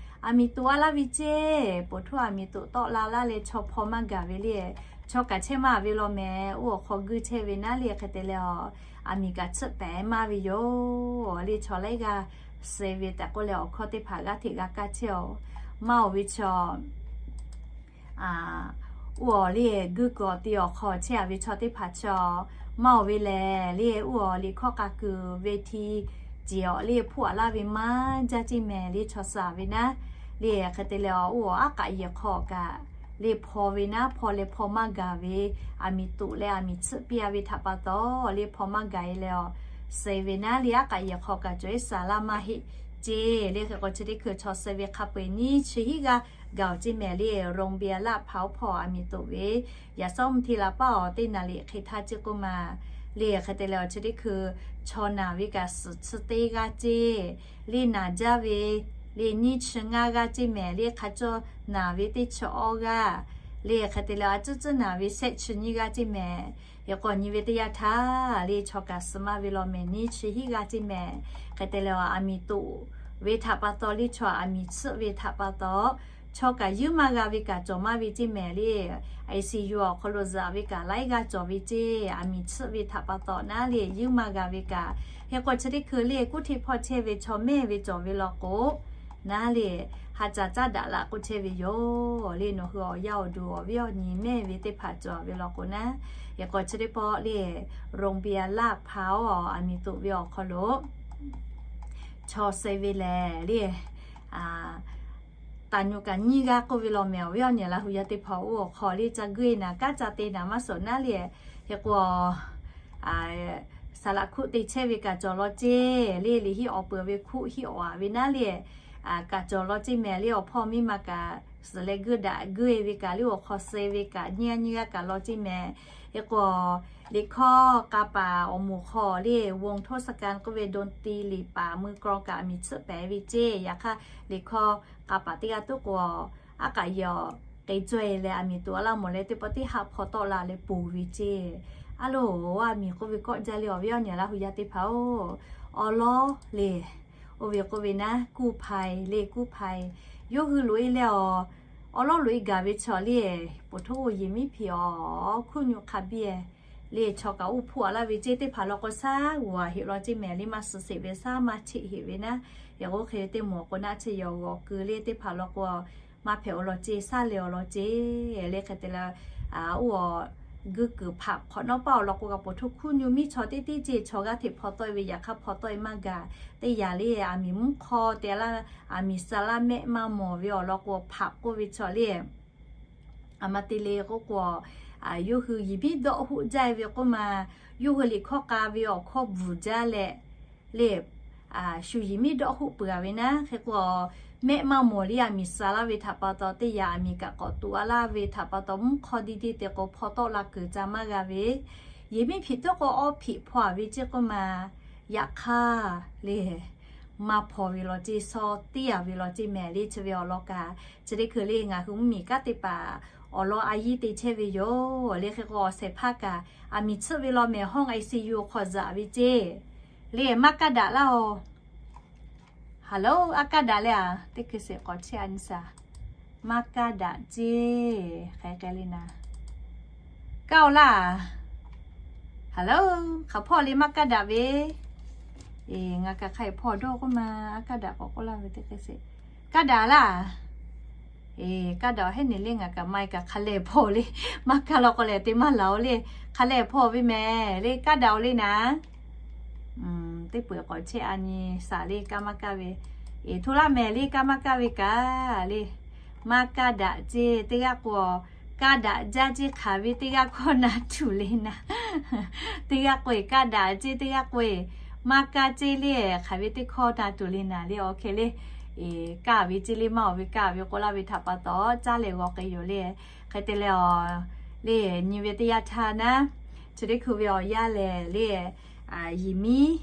aˬ miˍ toꞈ a laˇ ve ceˇ. Poˬ htoˇ aˬ miˍ toꞈ tawˆ la laˇ leh chaw hpaw maˇ gaˬ ve le, chaw kaꞈ chehˇ maˇ ve law mehˍ. Oˇ awˬ hk'aw guˇ chehˇ ve naˉ le, hk'e te leh awˬ, aˬ miˍ kaꞈ tsuhˆ pehˍ maˇ ve yoˬ le. Chaw laiˉ g'aˇ suh ve tehꞈ k'oˆ leh awˬ hkawˇ teˇ hpaˍ g'aˇ hteꞈ g'a kaˇ chehˇ-oˬ. Maˇ oˬ ve chaw oˇ awˬ le guˇ kuiˬ awˬ ti awˬ hk'aw chehˇ a ve chaw teˇ hpaˍ chaw maˇ oˬ ve lehˬ le, oˇ awˬ liꞈ hkawˇ k'a kuiˬ ve hti ceˬ awˬ le hpuˇ a laˇ ve maˇ jaˇ ceˇ mehˍ le. Chaw suh a ve naˉ le, hk'e te leh awˬ oˇ awˬ aˉ k'aꞈ yehˬ hk'aw kaꞈ le hpaw ve naˉ, hpaw leh hpaw maˇ gaˬ ve, aˬ miˍ toꞈ leh aˬ miˍ tsuhˆ piˇ a ve htaꞈ pa taw le hpaw maˇ gaˬ e leh awˬ, suh ve naˉ le aˉ k'aꞈ yehˬ hk'aw kaꞈ cawˬ iˉ suhˍ laˇ maˇ heˆ ceˇ le. Hk'e k'o chi teˇ hkui chaw suh ve hk'a peu-eˬ nyiˇ chi hiˉ g'aˇ gaˬ-oˬ ceˇ mehˍ le. Rongbiˍ laˆ hpaˍ-oˬ hpawˇ aˬ miˍ toꞈ ve yaꞈ sawˉ mvuhˇ hti la paˇ awˬ teˇ naˍ liꞈ hk'e htaˇ ceˇ k'oˆ ma le. Hk'e te leh awˬ chi teˇ hkui chaw naˬ ve kaꞈ suhˍ chi teˇ g'aˇ ceˇ le. Naˬ jaˇ ve le nyiˇ chi ngaˇ g'aˇ ceˇ mehˍ le. Hk'a cawˇ naˬ ve teˇ chi awˇ g'aˇ le. Hk'e te leh a cuˉ cuˉ naˬ ve shehˆ chi nyiˇ g'aˇ ceˇ mehˍ. Hk'e k'o nyi ve teˇ yanˇ htaˇ le chaw kaꞈ suh maˇ ve law mehˍ nyiˇ chi hiˉ g'aˇ ceˇ mehˍ. Hk'e te leh aˬ miˍ toꞈ ve htaꞈ pa taw le chaw aˬ miˍ tsuhˆ ve htaꞈ pa taw chaw kaꞈ yuˉ maˇ g'a ve kaꞈ cawˬ maˇ ve ceˇ mehˍ le. ICU awˬ hk'aw lo zuhꞈ ve kaꞈ laiˉ g'aˇ cawˬ ve ceˇ. Aˬ miˍ tsuhˆ ve htaꞈ pa taw naˉ le yuˉ maˇ g'a ve kaꞈ. Hk'e k'o chi teˇ hkui le kuˉ hteˇ hpawˇ chehˇ ve chaw mehˇ ve cawˬ ve law k'o naˉ le ha caꞈ caˉ daꞈ laꞈ k'oˆ chehˇ ve yoˬ le. Nawˬ hui awˬ yaˇ awˬ duˬ awˬ viˉ awˬ nyi mehˇ ve teˇ hpaˍ cawˬ ve law k'o naˉ, hk'e k'o chi teˇ pawˆ le Rongbiˍ laˆ hpaˍ-oˬ aˬ miˍ toꞈ ve awˬ hk'aw lo chaw suh ve lehˬ le taˍ nyu kaꞈ nyiˇ g'aˇ k'oˆ ve law mehˍ. Awˬ viˉ awˬ nyi Laˇ hu yaˇ teˇ hpaˍ oˇ awˬ hk'aw le ca guˇ-e naˍ kanˉ ca te naˍ maˇ suhˍ naˉ le. Hk'e k'o saˍ laꞈ hkuˆ te chehˇ ve kaꞈ cawˬ law ceˇ le. Liꞈ hiˆ awˬ peuˬ ve hkuˆ hiˆ awˬ aꞈ ve naˉ le kaꞈ cawˬ law ceˇ mehˍ le. Awˬ hpawˇ miˇ ma kaꞈ suhˍ leh guˇ daꞈ guˇ-e ve kaꞈ le awˬ hk'aw suh ve kaꞈ nyiˇ g'aˇ nyiˇ g'aˇ kaꞈ law ceˇ mehˍ. Hk'e k'o liꞈ hkawˇ k'a paˍ awˬ moˍ hk'aw le วงทศกัณฐ์ k'oˆ ve ดนตรี liꞈ paˍ มือกลอง kaꞈ aˬ miˍ tsuhˆ pehˍ ve ceˇ. Yaꞈ hk'aˇ liꞈ hkawˇ k'a paˍ teˇ g'aˇ tuˉ k'o aˉ k'aꞈ yehˬ k'e caweh leh aˬ miˍ toꞈ a laˇ mawˬ leh teˇ pawˆ teˇ haˆ hpaw tawˆ la leh ponˬ ve ceˇ. A loˬ, aˬ miˍ k'oˆ ve kawˆ jaˇ le awˬ viˉ awˬ nyi Laˇ hu yaˇ teˇ hpaˍ-oˬ, awˉ lawˉ le. Oˇ ve k'oˆ ve naˉ กู้ภัย le กู้ภัย yawˇ hui loꞈ-e leh awˬ, awˉ lawˉ loꞈ-e gaˬ ve chaw le, poˬ htoˇ yehˬ miˉ hpeꞈ awˬ hkuˇ nyu hk'a biˇ le chaw kaꞈ oˇ hpuˇ a laˇ ve ceˇ. Teˇ hpaˍ law k'o shaˉ g'oˍ a heꞈ law ceˇ mehˍ le. Maˇ suh sheˍ ve shaˉ maˇ cheˆ heꞈ ve naˉ, yehˬ k'o hk'e teˇ moˍ k'o naˉ chi yehˬ g'awˬ keu le teˇ hpaˍ law k'o maˇ hpehꞈ awˬ law ceˇ, shaˉ leh awˬ law ceˇ le. Hk'e te leh oˇ awˬ guˇ kuiˬ hpaꞈ hk'awꞈ nawˉ paˇ awˬ lawn k'o kaꞈ poˬ htoˇ hkuˇ nyu miˉ chaw teˇ teˇ ceˇ chaw g'aˇ hteꞈ hpaw tawˆ-e ve yaꞈ hk'aˇ hpaw tawˆ-e maˇ gaˬ. Teˇ yanˇ le aˬ miˍ mvuhˇ hk'aw te laˇ, aˬ miˍ suh laˇ mehˆ maˇ mawˬ ve awˬ lawn k'o hpaꞈ k'oˆ ve chaw le aˬ ma te le k'oˆ k'o, yawˇ hui yehˬ miˉ dawˆ hoˆ jaˇ-e ve k'oˆ ma, yawˇ hui liꞈ hkawˇ k'a ve awˬ hkawˇ bvuhˬ jaˇ leh le shu yehˬ miˉ dawˆ hoˆ peuˬ a ve naˉ. Hk'e k'o mehˆ maˇ mawˬ le aˬ miˍ suh laˇ ve htaꞈ pa taw teˇ yanˇ aˬ miˍ kaꞈ k'awꞈ tuꞈ a laˇ ve htaꞈ pa taw mvuhˇ hk'aw deˇ deˇ te k'o hpaw tawˆ la kuiˬ ca maˇ g'a ve, yehˬ miˉ hpeꞈ tawˇ k'o awˇ hpeꞈ hpaw a ve ceˇ k'oˆ ma, yaꞈ hk'aˇ le maˇ hpaw ve law ceˇ, shaw teˇ a ve law ceˇ mehˍ le. Chi ve awˬ lawn kaꞈ chi teˇ hkui le ngaˬ hui mvuhˇ miˬ kanˉ te paˍ awˬ lawn a yiˇ te chehˇ ve yoˬ le. Hk'e k'o awˬ shehˍ hpaˇ kaꞈ aˬ miˍ tsuhˆ ve law mehˍ hawˇ ICU hk'aw zuhꞈ ve ceˇ le. Maˇ kaˇ daꞈ laˇ-oˬ. Hello, aˉ kaˇ daꞈ le a? Teˇ hkui sheˍ k'awꞈ chehˇ a nyi shaˍ. Maˇ kaˇ daꞈ ceˇ. Hk'e k'ai le naˍ, kaˇ-oˬ laˇ. Hello, hk'aˬ hpawˇ le maˇ kaˇ daꞈ ve. Eˬ, ngaˬ kaꞈ hk'a hpawˇ dawˇ k'oˆ ma, aˉ kaˇ daꞈ k'awꞈ k'oˆ laˇ ve teˇ hkui sheˍ. Kaˇ daꞈ laˇ. Eˬ, kaˇ daꞈ heˆ neˬ le ngaˬ kaꞈ maˇ kaꞈ hk'a lehˬ hpawˇ le, maˇ kaˇ law k'o lehˬ te maˇ laˬ-oˬ le, hk'a lehˬ hpawˇ ve mehˍ le. Kaˇ daꞈ-oˬ le naˍ. Teˇ peuˬ k'awꞈ chehˇ a nyi shaˍ le, kaˇ maˇ kaˇ ve. Eˬ, hto laˇ mehˍ le, kaˇ maˇ kaˇ ve kaꞈ le. Maˇ kaˇ daꞈ ceˇ teˇ g'aˇ k'o, kaˇ daꞈ jaˇ ceˇ hk'aˬ ve teˇ g'aˇ hkawˇ na tuˬ le naˍ. Teˇ g'aˇ k'o eˬ kaˇ daꞈ ceˇ, teˇ g'aˇ k'o eˬ maˇ kaˇ ceˇ le, hk'aˬ ve teˇ hkawˇ na tuˬ le naˍ le. Awˬ hk'e le, eˬ, kaˇ ve ceˇ le maˇ awˬ ve kaˇ ve k'oˆ laˇ ve htaꞈ pa taw caˇ leh g'aw k'ai yoˬ le. Hk'e te leh awˬ le nyi ve teˇ yanˇ htaˇ naˉ, chi teˇ hkui ve awˬ yanˇ lehˬ le, yehˬ miˉ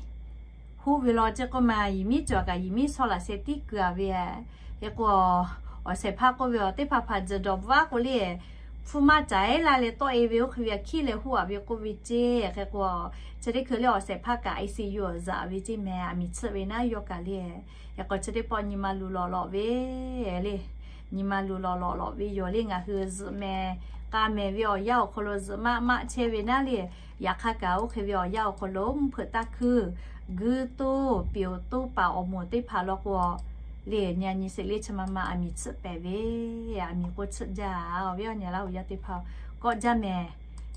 huˆ ve law ceˇ k'oˆ ma, yehˬ miˉ cawˬ kaꞈ yehˬ miˉ shaw laꞈ sheh tiˉ keu a ve. Hk'e k'o awˬ shehˍ hpaˇ k'oˆ ve awˬ teˇ hpaˍ hpaˍ tzuhˬ dawˬ bvuhꞈ a k'o le, hpfuhˇ maˇ caiˉ laˇ leh tawˆ-e ve oˇ hk'e ve hkiˉ leh huˆ a ve k'oˆ ve ceˇ. Hk'e k'o chi teˇ hkui le awˬ shehˍ hpaˇ kaꞈ ICU awˬ zuhꞈ ve ceˇ mehˍ, aˬ miˍ tsuhˆ ve naˉ yawˇ kaꞈ le. Hk'e k'o chi teˇ pawˆ nyi ma luˬ lawꞈ lawꞈ ve le, nyi ma luˬ lawꞈ lawꞈ lawꞈ ve yoˬ le. Ngaˬ hui zuhꞈ mehˍ k'a mehˍ ve awˬ yanˇ awˬ hk'aw lo zuhꞈ maˆ maˆ chehˇ ve naˉ le. Yaꞈ hk'aˇ kaꞈ oˇ hk'e ve awˬ yanˇ awˬ hk'aw lo mvuhˇ hpeuꞈ taˇ hkuiˇ guiˇ toˇ peˍ oˬ toˇ paˍ awˬ moˍ teˇ hpaˍ law k'o le, nyi a nyi sheˍ le chi ma ma aˬ miˍ tsuhˆ pehˍ ve, aˬ miˍ k'oˆ tsuhˆ jaˇ. Awˬ viˉ awˬ nyi Laˇ hu yaˇ teˇ hpaˍ kawˆ jaˇ mehˍ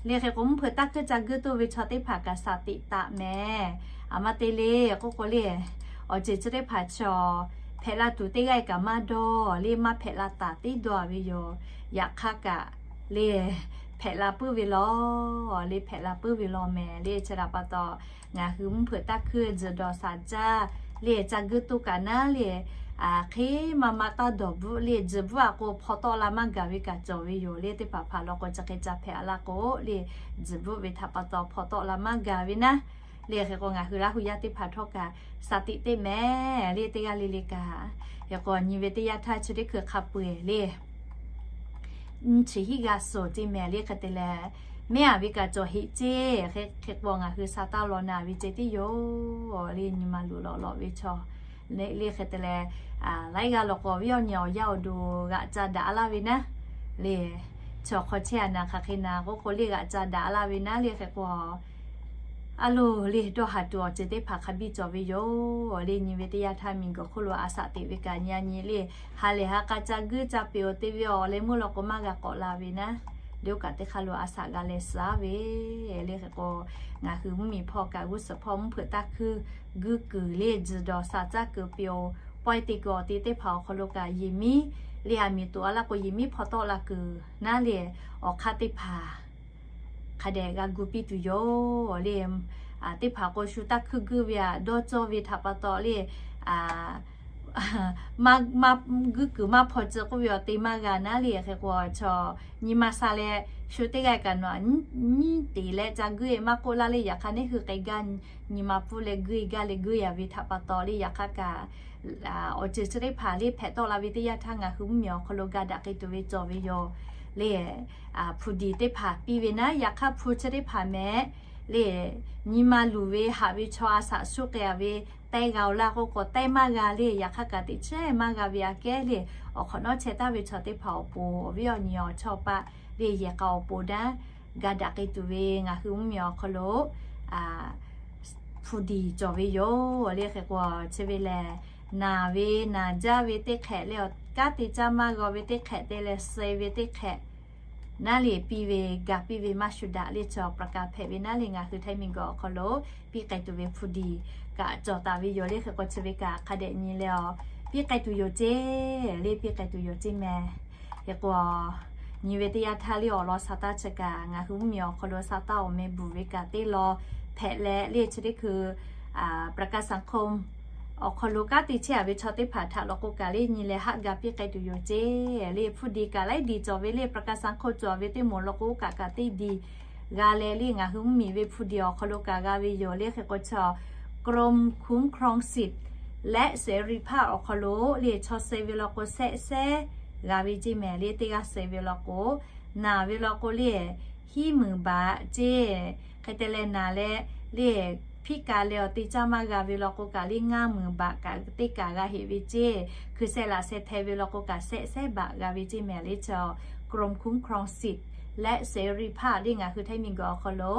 le. Hk'e k'o mvuhˇ hpeuꞈ taˇ hkuiˇ ca guiˇ toˇ ve chaw teˇ hpaˍ kaꞈ shaˍ teꞈ taˍ mehˍ. Aˬ ma te le k'oˆ k'o le, awˬ ceuˬ chi teˇ hpaˍ chaw hpehꞈ la tuˬ teˇ g'aˇ kaꞈ maˇ dawˇ le, maˇ hpehꞈ la taˍ teˇ dawˇ a ve yoˬ. Yaꞈ hk'aˇ kaꞈ le hpehꞈ la puiˉ ve law, le hpehꞈ la puiˉ ve law mehˍ le. Chi htaꞈ pa taw ngaˬ hui mvuhˇ hpeuꞈ taˇ hkuiˇ tzuhˬ dawˬ shaˍ jaˇ le ca guiˇ toˇ kaꞈ naˉ le, hk'e maˇ maˇ taˇ dawˬ bvuhˆ le, tzuhꞈ bvuhˆ a k'o hpaw tawˆ la maˇ gaˬ ve kaꞈ cawˬ ve yoˬ le. Teˇ hpaˍ hpaˍ law k'o chi hk'e ca hpehꞈ a laˇ k'o le, tzuhꞈ bvuhˆ ve htaꞈ pa taw hpaw tawˆ la maˇ gaˬ ve naˉ le. Hk'e k'o ngaˬ hui Laˇ hu yaˇ teˇ hpaˍ htawˇ kaꞈ shaˍ tiꞈ teˇ mehˍ le teˇ g'aˇ le le kaꞈ, hk'e k'o nyi ve teˇ yanˇ htaˇ chi teˇ hkui hk'a peu-eˬ le nyi chi hiˆ g'a suhˍ ceˇ mehˍ le. Hk'e te leh, mehˉ a ve kaꞈ cawˬ heˆ ceˇ. Hk'e k'o ngaˬ hui sa taˇ law na ve ceh tiˉ yoˬ le. Nyi ma luˬ lawꞈ lawꞈ ve chaw le. Hk'e te leh, laiˉ g'aˇ law k'o awˬ viˉ awˬ nyi awˬ yaˇ awˬ duˬ g'aꞈ ca daꞈ laˇ ve naˉ le, chaw hk'aw chehˇ a na hk'aˬ hk'e na k'oˆ k'o le g'aꞈ ca daꞈ laˇ ve naˉ le. Hk'e k'o a loˬ le dawˇ haˍ tuˬ awˬ ceuˬ teˇ hpaˍ hk'a biˇ cawˬ ve yoˬ le. Nyi ve teˇ yanˇ htaˇ miˬguiˬ hk'oˆ lo a shaꞈ teꞈ ve kaꞈ nyi a nyi le, ha lehˬ ha k'a ca guiˇ ca peꞈ-oˬ te ve awˬ leh meuˇ law k'o maˇ g'a k'awꞈ la ve naˉ, le oˇ kaꞈ teˇ hk'aˇ lo a shaꞈ g'a leh suh ve le. Hk'e k'o ngaˬ hui mvuhˇmiˬ hpawˇ kaꞈ g'uˇ suhˍ hpawˇ mvuhˇ hpeuꞈ taˇ hkuiˇ guiˇ kuiˬ le tzuhˬ dawˬ shaˍ caˇ kuiˬ peꞈ-oˬ, pawehˇ te kuiˬ awˬ te teˇ hpaˍ awˬ hk'aw lo kaꞈ yehˬ miˉ le a miˬ toꞈ a laˇ k'o yehˬ miˉ hpaw tawˆ la kuiˬ naˉ le, awˬ hk'aˇ teˇ hpaˍ hk'a dehꞈ g'a gu piˇ tuˬ yoˬ le. Teˇ hpaˍ k'o shu taˇ hkuiˇ guiˇ ve a dawˇ cawˇ ve htaꞈ pa taw le, guiˇ kuiˬ maˇ hpaw tcuh k'oˆ ve awˬ te maˇ g'a naˉ le. Hk'e k'o chaw nyi ma sha leh shu teˇ g'aˇ kaꞈ nawˬ nyiˉ teˍ leh ca guiˇ e maˇ k'oˆ laˇ le. Yaꞈ hk'aˇ neˇ hui k'ai gaˇ nyi ma pfuhˇ leh guiˇ e gaˇ leh guiˇ yaꞈ ve htaꞈ pa taw le. Yaꞈ hk'aˇ kaꞈ awˬ ceuˬ chi teˇ hpaˍ le hpehꞈ tawˆ la ve teˇ yanˇ htaˇ ngaˬ hui mvuhˇmiˬ awˬ hk'aw lo ga daꞈ k'ai tuˬ ve cawˬ ve yoˬ le. Hpu diˍ teˇ hpaˍ piˇ ve naˉ, yaꞈ hk'aˇ hpu chi teˇ hpaˍ mehˍ le, nyi ma luˬ ve haꞈ ve chaw a shaꞈ shuˉ k'ai a ve teh g'a-oˬ laˇ k'oˆ k'o teh maˇ g'a le. Yaꞈ hk'aˇ kaꞈ teꞈ chehˇ maˇ g'a ve aꞈ kehˉ le, awˬ hk'awꞈ nawˉ chehˇ taˍ ve chaw teˇ hpaˍ awˬ pon awˬ viˉ awˬ nyi awˬ chawˇ paˆ le yehˬ k'a awˬ pon daˇ ga daꞈ k'ai tuˬ ve ngaˬ hui mvuhˇmiˬ awˬ hk'aw lo hpu diˍ cawˬ ve yoˬ le. Hk'e k'o chi ve lehˬ, naˬ ve naˬ jaˇ ve teˇ hk'ehꞈ le, kanˉ te caˇ maˇ g'aw ve teˇ hk'ehꞈ te leh suh ve teˇ hk'ehꞈ naˉ le piˇ ve, ga piˇ ve maˇ shu daꞈ le chaw ประกาศ hpehꞈ ve naˉ le ngaˬ hui Htaiˇ miˬguiˬ awˬ hk'aw lo piˇ k'ai tuˬ ve hpu diˍ kaꞈ cawˬ taˍ ve yoˬ le. Hk'e k'o chi ve kaꞈ hk'a dehꞈ nyi leh a piˇ k'ai tuˬ yoˬ ceˇ le, piˇ k'ai tuˬ yoˬ ceˇ mehˍ. Hk'e k'o nyi ve teˇ yanˇ htaˇ le awˬ lawn sha taˇ chi kaꞈ ngaˬ hui mvuhˇmiˬ awˬ hk'aw lo sha taˇ awˬ meh bvuhˬ ve kaꞈ teˇ law hpehꞈ leh le chi teˇ hkui ประกันสังคม awˬ hk'aw lo kanˉ te chehˇ a ve chaw teˇ hpaˍ htaꞈ law k'o kaꞈ le nyi leh haˆ ga piˇ k'ai tuˬ yoˬ ceˇ le. Hpu diˍ kaꞈ laiˉ diˬ cawˬ ve le ประกันสังคม cawˬ ve teˇ moˍ law k'o kaꞈ kaꞈ teˇ diˬ g'a leh le ngaˬ hui mvuhˇmiˬ ve hpu diˍ awˬ hk'aw lo kaꞈ g'a ve yoˬ le. Hk'e k'o chaw กรมคุ้มครองสิทธิ์และเสรีภาพ awˬ hk'aw lo le chaw suh ve law k'o shehˆ shehˆ g'a ve ceˇ mehˍ le. Teˇ g'aˇ suh ve law k'o naˬ ve law k'o le hiˉ meunˍ baꞈ ceˇ. Hk'e te leh naˬ leh le พิการ leh awˬ te caˇ maˇ g'a ve law k'o kaꞈ le ngaˇ meunˍ baꞈ kaꞈ teˇ kaꞈ g'a heꞈ ve ceˇ. Hkui sheh laꞈ sheh hteh ve law k'o kaꞈ shehˆ shehˆ baꞈ g'a ve ceˇ mehˍ le chaw กรมคุ้มครองสิทธิ์และเสรีภาพ le ngaˬ hui Htaiˇ miˬguiˬ awˬ hk'aw lo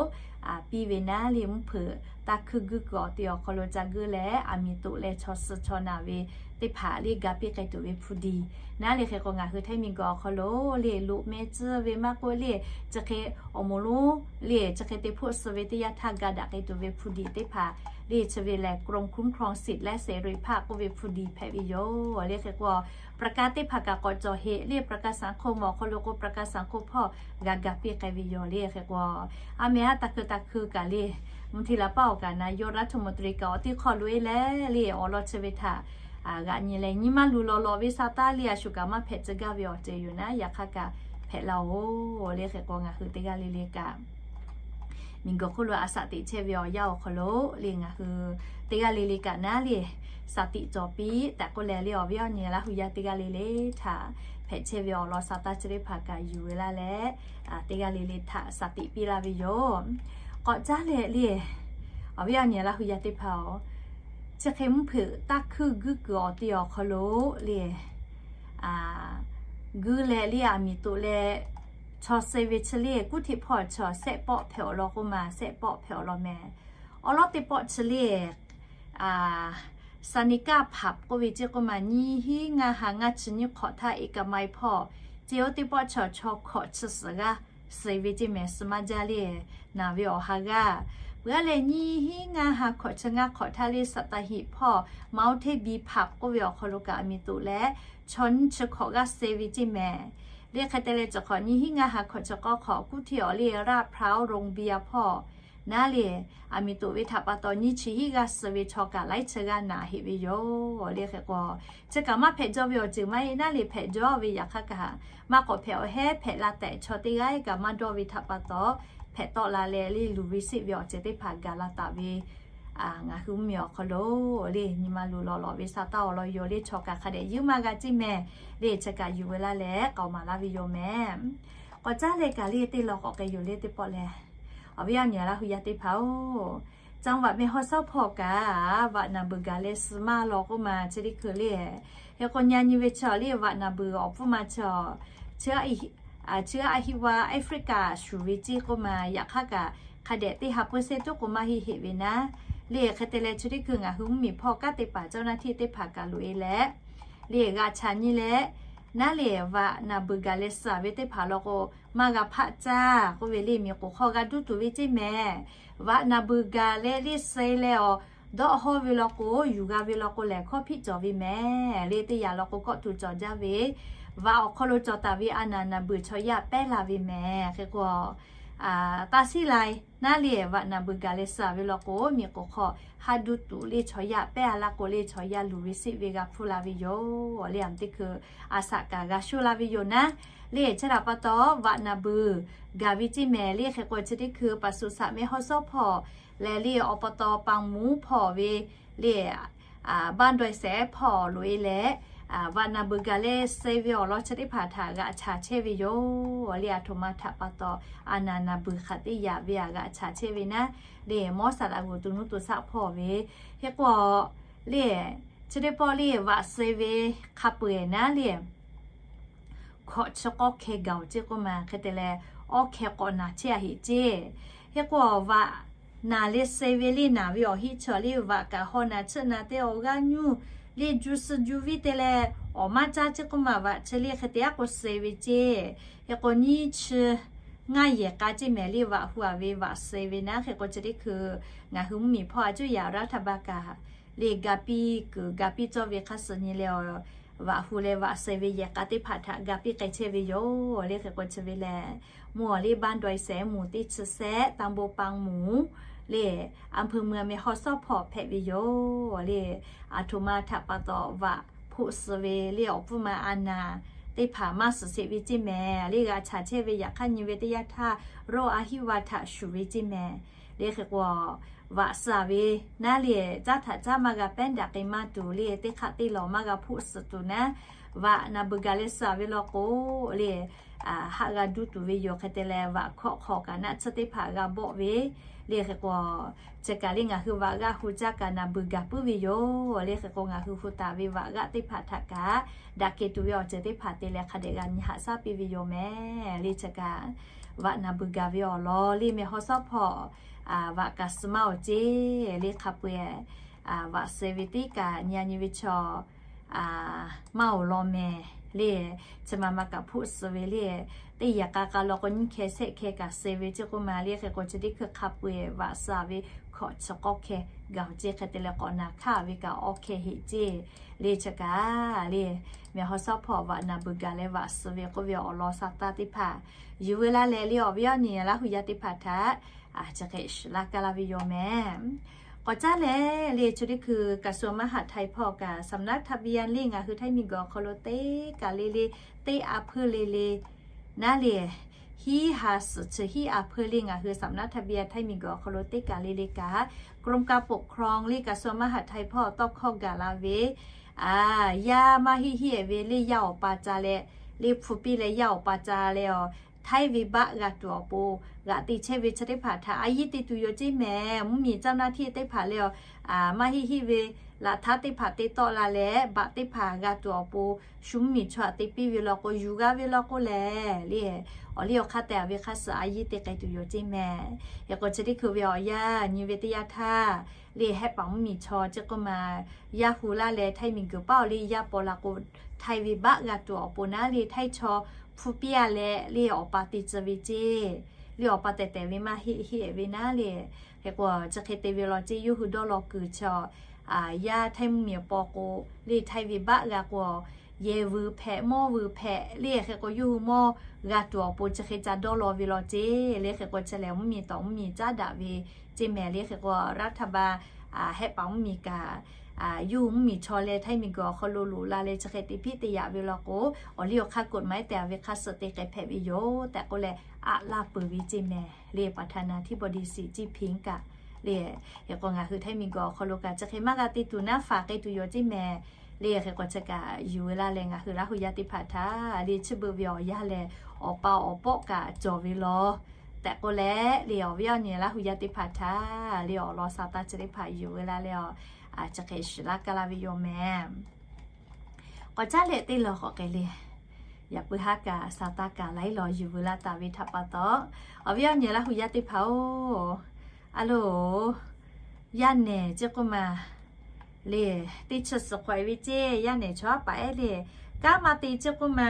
piˇ ve naˉ le mvuhˇ hpeuꞈ taˇ hkuiˇ guiˇ kuiˬ awˬ te awˬ hk'aw lo ca guiˇ leh a miˬ toꞈ leh chaw suh chaw naˬ ve teˇ hpaˍ le ga piˇ k'ai tuˬ ve hpu diˍ naˉ le. Hk'e k'o ngaˬ hui Htaiˇ miˬguiˬ awˬ hk'aw lo le loꞈ meh tcuh ve maˇ k'oˆ le chi hk'e awˬ moˍ lonˉ le chi hk'e te hpoˆ suh ve teˇ yanˇ htaˇ ga daꞈ k'ai tuˬ ve hpu diˍ teˇ hpaˍ le chi ve lehˬ กรมคุ้มครองสิทธิ์และเสรีภาพ k'oˆ ve hpu diˍ hpehꞈ ve yoˬ le. Hk'e k'o ประกัน teˇ hpaˍ kaꞈ k'awꞈ cawˬ heˆ le ประกันสังคม awˬ hk'aw lo k'o ประกันสังคม hpawˇ g'a ga piˇ k'ai ve yoˬ le. Hk'e k'o a meh haˉ taˇ hkui taˇ hkui kaꞈ le mvuhˇ hti la paˇ awˬ kaꞈ naˍ yawˇ รัฐมนตรี kaꞈ awˬ teˇ hk'aw lo e leh le awˬ lawn chi ve htaꞈ g'aꞈ nyi leh nyi maˇ luˬ lawꞈ lawꞈ ve sha taˇ le a shu kaꞈ maˇ hpehꞈ tcuh gaˇ ve awˬ ceuˬ yoˬ naˉ. Yaꞈ hk'aˇ kaꞈ hpehꞈ la-oˬ le. Hk'e k'o ngaˬ hui teˇ g'aˇ le le kaꞈ miˬguiˬ hk'oˆ lo a shaꞈ teꞈ chehˇ ve awˬ yanˇ awˬ hk'aw lo le ngaˬ hui teˇ g'aˇ le le kaꞈ naˉ le sha tiꞈ cawˬ piˇ tehꞈ k'oˆ leh le awˬ viˉ awˬ nyi Laˇ hu yaˇ teˇ g'aˇ le le htaꞈ hpehꞈ chehˇ ve awˬ lawn sha taˇ chi teˇ hpaˍ kaꞈ yuˬ ve laˇ leh teˇ g'aˇ le le htaꞈ sha tiꞈ piˇ laˇ ve yoˬ. K'awꞈ caˉ leh le awˬ viˉ awˬ nyi Laˇ hu yaˇ teˇ hpaˍ-oˬ, chi hk'e mvuhˇ hpeuꞈ taˇ hkuiˇ guiˇ kuiˬ awˬ te awˬ hk'aw lo le guiˇ leh le a miˬ toꞈ leh chaw suh ve chi le kuˉ hteˆ hpawˇ chaw shehˆ pawˆ hpehꞈ awˬ lawn k'oˆ ma shehˆ pawˆ hpehꞈ awˬ lawn mehˍ. Awˬ lawn teˇ pawˆ chi le Sanikā hpaꞈ k'oˆ ve ceˇ k'oˆ ma nyiˇ hinˉ ngaˇ ha ngaˇ chi nyiˇ hk'awꞈ htaˇ เอกมัย hpawˇ ceˇ oˇ teˇ pawˆ chaw chaw hkawꞈ chi suhˍ g'aˇ suh ve ceˇ mehˍ. Suh maˇ jaˇ le naˬ ve awˬ ha g'aˇ. Peuˬ aˇ leh nyiˇ hinˉ ngaˇ ha hkawꞈ chi ngaˇ hk'awꞈ htaˇ le Saˍtaˍhiˍ hpawˇ เมืองเทพบิน hpaꞈ k'oˆ ve awˬ hk'aw lo kaꞈ a miˬ toꞈ leh chaw nyiˇ chi hkawꞈ g'aˇ suh ve ceˇ mehˍ. Le hk'e te leh chi hk'awꞈ nyiˇ hinˉ ngaˇ ha hkawꞈ chi k'awˇ hk'awꞈ kuˉ hteˆ awˬ le ลาดพร้าว โรงเบียร์ hpawˇ naˉ le, aˬ miˍ toꞈ ve htaꞈ pa taw nyiˇ chi hiˆ g'aˇ suh ve chaw kaꞈ laiˉ chi g'aˇ naꞈ heˆ ve yoˬ le. Hk'e k'o, chi kaꞈ maˇ hpehꞈ jaw ve awˬ ceuˬ maˇ heˆ naˉ le, hpehꞈ jaw ve yaꞈ hk'aˇ kaꞈ maˇ k'awꞈ hpehꞈ awˬ hehˉ hpehꞈ la tehꞈ chaw teˇ g'aˇ kaꞈ maˇ dawˇ ve htaꞈ pa taw, hpehꞈ tawˆ la leh le luˬ ve seˆ ve awˬ ceuˬ teˇ hpaˍ gaˬ la taˍ ve ngaˬ hui mvuhˇmiˬ awˬ hk'aw lo le nyi ma luˬ lawˬ lawꞈ ve sa taˇ awˬ lawn yoˬ le. Chaw kaꞈ hk'a dehꞈ yuˇ maˇ g'a ceˇ mehˍ le. Chi kaꞈ yuˬ ve laˇ leh k'aoˍ maˍ laˇ ve yoˬ mehˍ. K'awꞈ caˉ leh kaꞈ le teˇ lawn k'awꞈ k'ai yoˬ le teˇ pawˆ leh, awˬ viˉ awˬ nyi Laˇ hu yaˇ teˇ hpaˍ-oˬ, จังหวัดแม่ฮ่องสอน hpawˇ kaꞈ vaꞈ naˍ beuˬ gaˬ leh suh maˇ law k'oˆ ma chi teˇ hkui le. Hk'e k'o nyi nyi ve chaw le vaꞈ naˍ beuˬ awˬ pfuhˇ ma chaw, chi a hiˆ wa Africa shuˍ ve ceˇ k'oˆ ma, yaꞈ hk'aˇ kaꞈ hk'a dehꞈ teˇ ha peuˇ sehˉ tuˉ k'o maˇ heˆ heˆ ve naˉ le. Hk'e te leh chi teˇ hkui ngaˬ hui mvuhˇmiˬ hpawˇ kanˉ teˇ hpaˍ เจ้าหน้าที่ teˇ hpaˍ kaꞈ loꞈ-e leh le g'a chaꞈ nyi leh, naˉ le vaꞈ naˍ beuˬ gaˬ leh suh ve teˇ hpaˍ law k'o, maˇ g'a hpaˆ caˇ k'oˆ ve le, miˬ k'oˍ hk'aw g'a duˇ tuˬ ve ceˇ mehˍ. Vaꞈ naˍ beuˬ gaˬ leh le suh leh awˬ dawˆ hawˇ ve law k'o, yuˬ g'a ve law k'o lehˬ hkawˇ hpiˆ cawˬ ve mehˍ le. Teˇ yanˇ law k'o kawˆ tuˬ cawˬ jaˇ ve, vaꞈ awˬ hk'aw lo cawˬ taˍ ve a naˍ naˍ beuˬ chaw yaˇ pehˉ la ve mehˍ. Hk'e k'o, taˇ siˉ lai naˉ le vaꞈ naˍ beuˬ gaˬ leh suh ve law k'o, miˬ k'oˍ hk'aw haˉ duˇ tuˬ le chaw yaˇ pehˉ a laˇ k'o le chaw yaˇ luˬ ve seˆ ve g'a hpuˇ la ve yoˬ le. Aˬ teˇ hkui a shaꞈ kaꞈ g'a shoˆ la ve yoˬ naˉ le. Chi htaꞈ pa taw vaꞈ naˍ beuˬ gaˬ ve ceˇ mehˍ le. Hk'e k'o chi teˇ hkui ปศุสัตว์แม่ฮ่องสอน hpawˇ leh le อบต. ปางหมู hpawˇ ve le บ้านดอยแส hpawˇ loꞈ-e leh, vaꞈ naˍ beuˬ gaˬ leh suh ve awˬ lawn chi teˇ hpaˍ htaꞈ g'aꞈ chaꞈ chehˇ ve yoˬ le. Aˬ htoꞈ ma htaꞈ pa taw a naˍ naˍ beuˬ hk'aˬ teˇ yaꞈ ve a g'aꞈ chaꞈ chehˇ ve naˉ le, mawˇ saˍ laꞈ g'oˍ to nuˇ to shaˆ hpawˇ ve. Hk'e k'o le chi teˇ pawˆ le vaꞈ suh ve hk'a peu-eˬ naˉ le hkawꞈ chi k'awˇ hkeh gaˬ-oˬ ceˇ k'oˆ ma. Hk'e te leh awˇ hkeh k'awꞈ naˬ chehˇ a heꞈ ceˇ. Hk'e k'o vaꞈ naˬ leh suh ve le naˬ ve awˬ heˆ chi le vaꞈ kaꞈ haw naˬ chiˆ naˬ te awˬ g'aˇ nyuˇ le juˇ suh juˇ viˇ te leh awˬ maˇ caˇ ceˇ k'oˆ ma. Vaꞈ chi le hk'e te aˉ k'o suh ve ceˇ. Hk'e k'o nyiˇ chi ngaˇ yehˬ k'a ceˇ mehˍ le vaꞈ hu a ve vaꞈ suh ve naˉ. Hk'e k'o chi teˇ hkui ngaˬ hui mvuhˇmiˬ hpawˇ a cuˇ yaꞈ raˉ htaˇ ba kaꞈ le ga piˇ kuiˬ ga piˇ cawˇ ve hk'a suh nyi leh, vaꞈ hu leh vaꞈ suh ve yehˬ k'a teˇ hpaˍ htaꞈ ga piˇ k'ai chehˇ ve yoˬ le. Hk'e k'o chi ve lehˬ, mvuhˇ awˬ le บ้านดอยแส หมู่ teˇ chi sehˉ ตำบลปางหมู le อำเภอเมืองแม่ฮ่องสอน hpawˇ hpehꞈ ve yoˬ le. Aˬ htoꞈ ma htaꞈ pa taw vaꞈ hpoˆ suh ve le awˬ pfuhˇ ma a naˍ teˇ hpaˍ maˇ suhˍ sheˍ ve ceˇ mehˍ le g'a chaꞈ chehˇ ve yaꞈ hk'aˇ nyi ve teˇ yanˇ htaˇ, โรค a hiˆ wa htaꞈ shuˍ ve ceˇ mehˍ le. Hk'e k'o vaꞈ suh ve naˉ le caˉ htaꞈ caˉ maˇ g'a pehˉ daꞈ k'ai maˇ tuˬ le teˇ hk'aˆ teˇ lawˬ maˇ g'a hpoˆ suh tuˬ naˉ, vaꞈ naˍ beuˬ gaˬ leh suh ve law k'o le haˆ g'a duˇ tuˬ ve yoˬ. Hk'e te leh vaꞈ hkawꞈ hk'awꞈ kaꞈ naˆ tsuhˇ teˇ hpaˍ g'a bawˆ ve le. Hk'e k'o chi kaꞈ le ngaˬ hui vaꞈ g'aˆ hu caˇ kaꞈ naˍ beuˬ gaˬ puiˉ ve yoˬ le. Hk'e k'o ngaˬ hui hu taˍ ve vaꞈ g'aˆ teˇ hpaˍ htaꞈ kaꞈ daꞈ kehˬ tuˬ ve awˬ ceuˬ teˇ hpaˍ te leh hk'a dehꞈ g'a nyi haꞈ shaˉ piˇ ve yoˬ mehˍ le. Chi kaꞈ vaꞈ naˍ beuˬ gaˬ ve awˬ lawn le แม่ฮ่องสอน hpawˇ vaꞈ kaꞈ suh maˇ-oˬ ceˇ le. Hk'a peu-eˬ vaꞈ suh ve teˇ kaꞈ nyi a nyi ve chaw maˇ-oˬ law mehˍ le. Chi ma ma kaꞈ hpoˆ suh ve le, teˇ yehˬ k'a k'a law k'o nyiˇ hkeh shehˆ hkeh kaꞈ suh ve ceˇ k'oˆ ma le. Hk'e k'o chi teˇ hkui hk'a peu-eˬ vaꞈ suh ve hkawꞈ chi k'awˇ hkeh gaˬ-oˬ ceˇ. Hk'e te leh k'awꞈ naˬ hkaˇ ve kaꞈ awˇ hkeh heꞈ ceˇ le. Chi kaꞈ le แม่ฮ่องสอน hpawˇ vaꞈ naˍ beuˬ gaˬ leh vaꞈ suh ve k'oˆ ve awˬ lawn sa taˇ teˇ hpaˍ yuˬ ve laˇ leh le awˬ viˉ awˬ nyi Laˇ hu yaˇ teˇ hpaˍ htaꞈ chi hk'e shiˍ laˇ kaˇ laˇ ve yoˬ mehˍ. K'awꞈ caˉ leh le chi teˇ hkui กระทรวงมหาดไทย hpawˇ kaꞈ สำนักทะเบียน le ngaˬ hui Htaiˇ miˬguiˬ awˬ hk'aw lo teˇ kaˬ le le, teˇ a hpuiˇ le le naˉ le, hiˉ ha suhˍ chi hiˉ a hpuiˇ le ngaˬ hui สำนักทะเบียน Htaiˇ miˬguiˬ awˬ hk'aw lo teˇ kaˬ le le kaꞈ กรมการปกครอง le กระทรวงมหาดไทย hpawˇ tawˇ hkawˇ gaˬ la ve, yaˇ maˇ heˆ heˆ ve le yaˇ awˬ pa ca leh, le hpu piˇ leh yaˇ awˬ pa ca leh awˬ Htaiˇ ve baˆ g'a tuˬ awˬ pon g'aꞈ te chehˇ ve chi teˇ hpaˍ htaꞈ a yiˇ te tuˬ yoˬ ceˇ mehˍ. Mvuhˇmiˬ เจ้าหน้าที่ teˇ hpaˍ leh awˬ maˇ heˆ heˆ ve laꞈ htaˇ teˇ hpaˍ te tawˆ la leh baꞈ teˇ hpaˍ g'a tuˬ awˬ pon shu mvuhˇmiˬ chaw htaꞈ te piˇ ve law k'o yuˬ g'a ve law k'o lehˬ le, awˬ liˇ awˬ hk'aˇ tehꞈ a ve hk'a suh a yiˇ te k'ai tuˬ yoˬ ceˇ mehˍ. Hk'e k'o chi teˇ hkui ve awˬ yanˇ nyi ve teˇ yanˇ htaˇ le Htaiˇ paˍ mvuhˇmiˬ chaw ceˇ k'oˆ ma, yaˇ hu laˇ leh Htaiˇ miˬguiˬ paˉ awˬ liˇ yaˇ paw la k'o, Htaiˇ ve baˆ g'a tuˬ awˬ pon naˉ le Htaiˇ chaw hpu piˇ a leh le awˬ pa te tcuh ve ceˇ, le awˬ pa tehˬ tehˬ ve maˇ heˆ heˆ ve naˉ le. Hk'e k'o chi hk'e te ve law ceˇ yawˇ hui dawˇ law kuiˬ chaw yaˇ Htaiˇ mvuhˇmiˬ paw k'o, le Htaiˇ ve baˆ g'a k'o yehˬ vuiˬ hpehꞈ, mawˇ vuiˬ hpehꞈ le, hk'e k'o yawˇ hui mawˇ g'a tuˬ awˬ pon chi hk'e ca dawˇ law ve law ceˇ le. Hk'e k'o chi lehˬ mvuhˇmiˬ tawꞈ mvuhˇmiˬ caˉ daꞈ ve ceˇ mehˍ le. Hk'e k'o รัฐบาล hehˆ paˍ mvuhˇmiˬ kaꞈ, yawˇ hui mvuhˇmiˬ chaw leh htaiˇ miˬguiˬ awˬ hk'aw lo loꞈ la leh chi hk'e te hpiˉ te yaꞈ ve law k'o, awˬ liˇ awˬ hk'aˇ กฎหมาย te a ve hk'a suh te k'ai hpehꞈ ve yoˬ tehꞈ k'oˆ leh, aꞈ laˇ peuˬ ve ceˇ mehˍ le. ประธานาธิบดี Xi Jinping kaꞈ le, hk'e k'o ngaˬ hui htaiˇ miˬguiˬ awˬ hk'aw lo kaꞈ chi hk'e maˇ g'a te tuˬ naˉ faˍ k'ai tuˬ yoˬ ceˇ mehˍ le. Hk'e k'o chi kaꞈ yuˬ ve laˇ leh ngaˬ hui Laˇ hu yaˇ teˇ hpaˍ htaꞈ le chi beuꞈ ve awˬ yanˇ leh awˬ pa awˬ pawˆ kaꞈ cawˬ ve law tehꞈ k'oˆ leh le, awˬ viˉ awˬ nyi Laˇ hu yaˇ teˇ hpaˍ htaꞈ le awˬ lawn sa taˇ chi teˇ hpaˍ yuˬ ve laˇ leh, chi hk'e shiˍ laˇ kaˇ laˇ ve yoˬ mehˍ. K'awꞈ caˉ leh teˇ law k'awꞈ k'ai le, yaꞈ puiˉ haˉ kaꞈ sa taˇ kaꞈ laiˉ law yuˬ ve laˇ taˍ ve htaꞈ pa taw, awˬ viˉ awˬ nyi Laˇ hu yaˇ teˇ hpaˍ-oˬ, a loˬ, yaˇ nehˬ ceˇ k'oˆ ma le, teˇ chi suhˍ hk'awꞈ ve ceˇ, yaˇ nehˬ chaw aˉ paˍ ehˉ le, kanˉ maˇ te ceˇ k'oˆ ma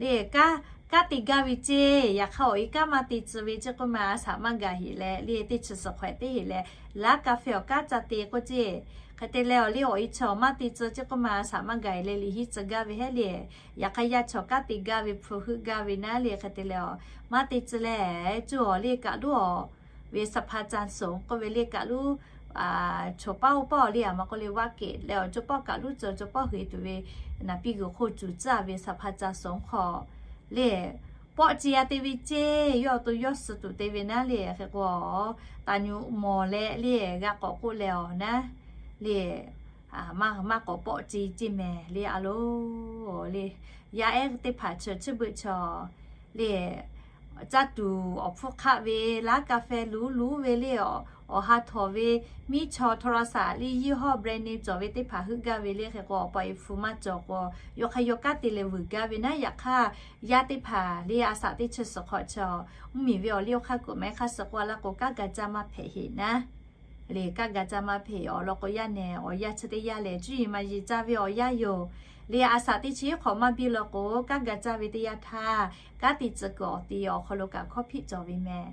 le, kanˉ te gaˇ ve ceˇ. Yaꞈ hk'aˇ awˬ e kanˉ maˇ te tcuh ve ceˇ k'oˆ ma, a shaꞈ maˇ gaˬ heꞈ leh le, teˇ chi suhˍ hk'awꞈ teˇ heꞈ leh, laˉ กาแฟ awˬ kanˉ ca te k'oˆ ceˇ. Hk'e te leh awˬ le awˬ e chaw maˇ te tcuh ceˇ k'oˆ ma, a shaꞈ maˇ gaˬ heꞈ leh liꞈ hiˉ tcuh gaˇ ve hehˉ le. Yaꞈ hk'aˇ yaˇ chaw kanˉ te gaˇ ve hpu heuˆ gaˇ ve naˉ le, hk'e te leh awˬ maˇ te tcuh leh, cuˇ awˬ le kaꞈ luˉ awˬ ve สภาจำสงฆ์ k'oˆ ve le kaꞈ luˉ, chaw paˇ oˇ paˇ awˬ le a ma k'oˆ le vaˇ keꞈ leh awˬ cawˇ pawˆ kaꞈ luˉ cawˬ cawˇ pawˆ heˍ tuˬ ve naˍ piˇ g'uiˬ hk'oˆ cuˬ tcuhˉ ve สภาจำสงฆ์ hk'aw le, pawˆ ce a te ve ceˇ, yawˇ awˬ to yawˇ suh tuˬ te ve naˉ le. Hk'e k'o, taˍ nyu mawˬ leh le g'a k'awꞈ k'oˆ leh awˬ naˉ le, maˇ k'awꞈ pawˆ ce ceˇ mehˍ le a loˬ le. Yaˇ ehˉ teˇ hpaˍ chi chi beuꞈ chaw le, caˇ tuˬ awˬ hpfuhˇ hk'aˆ ve, laˉ กาแฟ luˉ luˉ ve le, awˬ ha htawˍ ve, miˉ chaw โทรศัพท์ le, ยี่ห้อ แบรนด์เนม cawˬ ve teˇ hpaˍ heuˆ gaˇ ve le. Hk'e k'o awˬ pa e hpu maˇ cawˬ k'o, yawˇ hk'aˇ yawˇ kanˉ te leh vuiˬ gaˇ ve naˉ. Yaꞈ hk'aˇ yaˇ teˇ hpaˍ le a shaꞈ teˇ chi suhˍ hk'awꞈ chaw mvuhˇmiˬ ve awˬ liˇ awˬ hk'aˇ กฎหมาย hk'a suh k'oˆ a laˇ k'o, kanˉ ga caˇ maˇ hpehꞈ heꞈ naˉ le, kanˉ ga caˇ maˇ hpehꞈ awˬ lawn k'o, yaˇ nehˬ awˬ yaˇ chi teˇ yanˇ lehˬ cuˇ yiˍ ma yiˍ caˇ ve awˬ yanˇ yoˬ le. A shaꞈ teˇ chi hk'awꞈ maˇ biˇ law k'o, kanˉ ga caˇ ve teˇ yanˇ htaˇ, kanˉ te tcuh kuiˬ awˬ ti awˬ hk'aw lo kaꞈ hkawˇ hpiˆ cawˬ ve mehˍ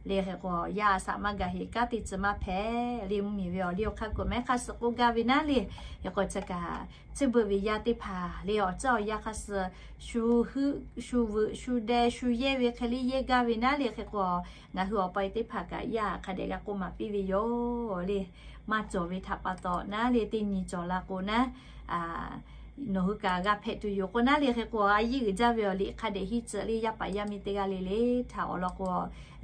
le. Hk'e k'o yaˇ a shaꞈ maˇ gaˬ heꞈ kanˉ te tcuh maˇ hpehꞈ le, mvuhˇmiˬ ve awˬ liˇ awˬ hk'aˇ กฎหมาย hk'a suh k'oˆ gaˇ ve naˉ le. Hk'e k'o chi kaꞈ chi beuꞈ ve yaˇ teˇ hpaˍ le awˬ ceuˬ awˬ yanˇ hk'a suh shu heuˆ shu veuꞈ shu deh shu yehˇ ve hk'e le yehˇ gaˇ ve naˉ le. Hk'e k'o ngaˬ hui awˬ pa e teˇ hpaˍ kaꞈ yaˇ hk'a dehꞈ g'a k'oˆ maˍ piˇ ve yoˬ le. Maˇ cawˬ ve htaꞈ pa taw naˉ le, teˇ nyi cawˬ la k'o naˉ, nawˬ hui kaꞈ g'a hpehꞈ tuˬ yoˬ k'o naˉ le. Hk'e k'o a yiˇ uiˍ jaˇ ve awˬ liꞈ hk'a dehꞈ hiˆ tcuh le, yaˇ paˍ yaˇ miˇ teˇ g'aˇ le le htaꞈ awˬ lawn k'o,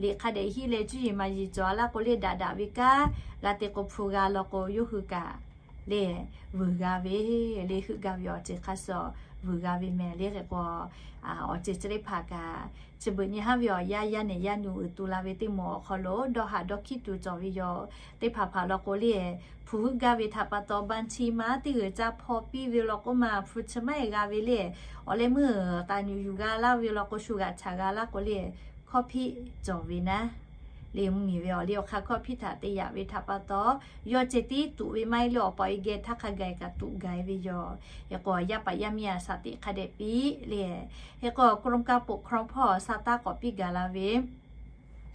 liꞈ hk'a dehꞈ hiˆ leh cuˇ yiˍ ma yiˍ cawˬ a laˇ k'o le, daꞈ daꞈ ve kanˉ g'a te k'o hpu g'a law k'o, yawˇ hui kaꞈ le vuiˬ g'a ve le, heuˆ gaˇ ve awˬ ceuˬ hk'a shuˍ vuiˬ g'a ve mehˍ le. Hk'e k'o awˬ ceuˬ chi teˇ hpaˍ kaꞈ chi beuꞈ nyi haˉ ve awˬ yanˇ, yaˇ nehˬ yaˇ nu uiˍ tu la ve teˇ moˍ awˬ hk'aw lo dawˇ haˍ dawˇ hkiˉ tuˬ cawˬ ve yoˬ. Teˇ hpaˍ hpaˍ law k'o le, hpu heuˆ gaˇ ve htaꞈ pa taw บัญชีม้า teˇ g'uiˬ ca hpaw piˇ ve law k'o maˇ hpu chi maˇ heˆ g'a ve le. Awˬ leh meuˇ taˍ nyu yuˬ g'a laˇ ve law k'o, shu g'aꞈ chaꞈ g'a laˇ k'o le, hkawˇ hpiˆ cawˬ ve naˉ le, mvuhˇmiˬ ve awˬ liˇ awˬ hk'aˇ hkawˇ hpiˆ htaꞈ te yaꞈ ve htaꞈ pa taw, yawˇ ceh tiˉ tuꞈ ve maˇ heˆ le, awˬ pa awˬ e geh htaˇ hk'a gaˬ kaꞈ tuꞈ gaˬ e ve yoˬ. Hk'e k'o yaˇ paˍ yaˇ miˇ a shaꞈ teꞈ hk'a dehꞈ piˇ le. Hk'e k'o กรมการปกครอง hpawˇ sa taˇ k'awꞈ piˇ gaˬ la ve,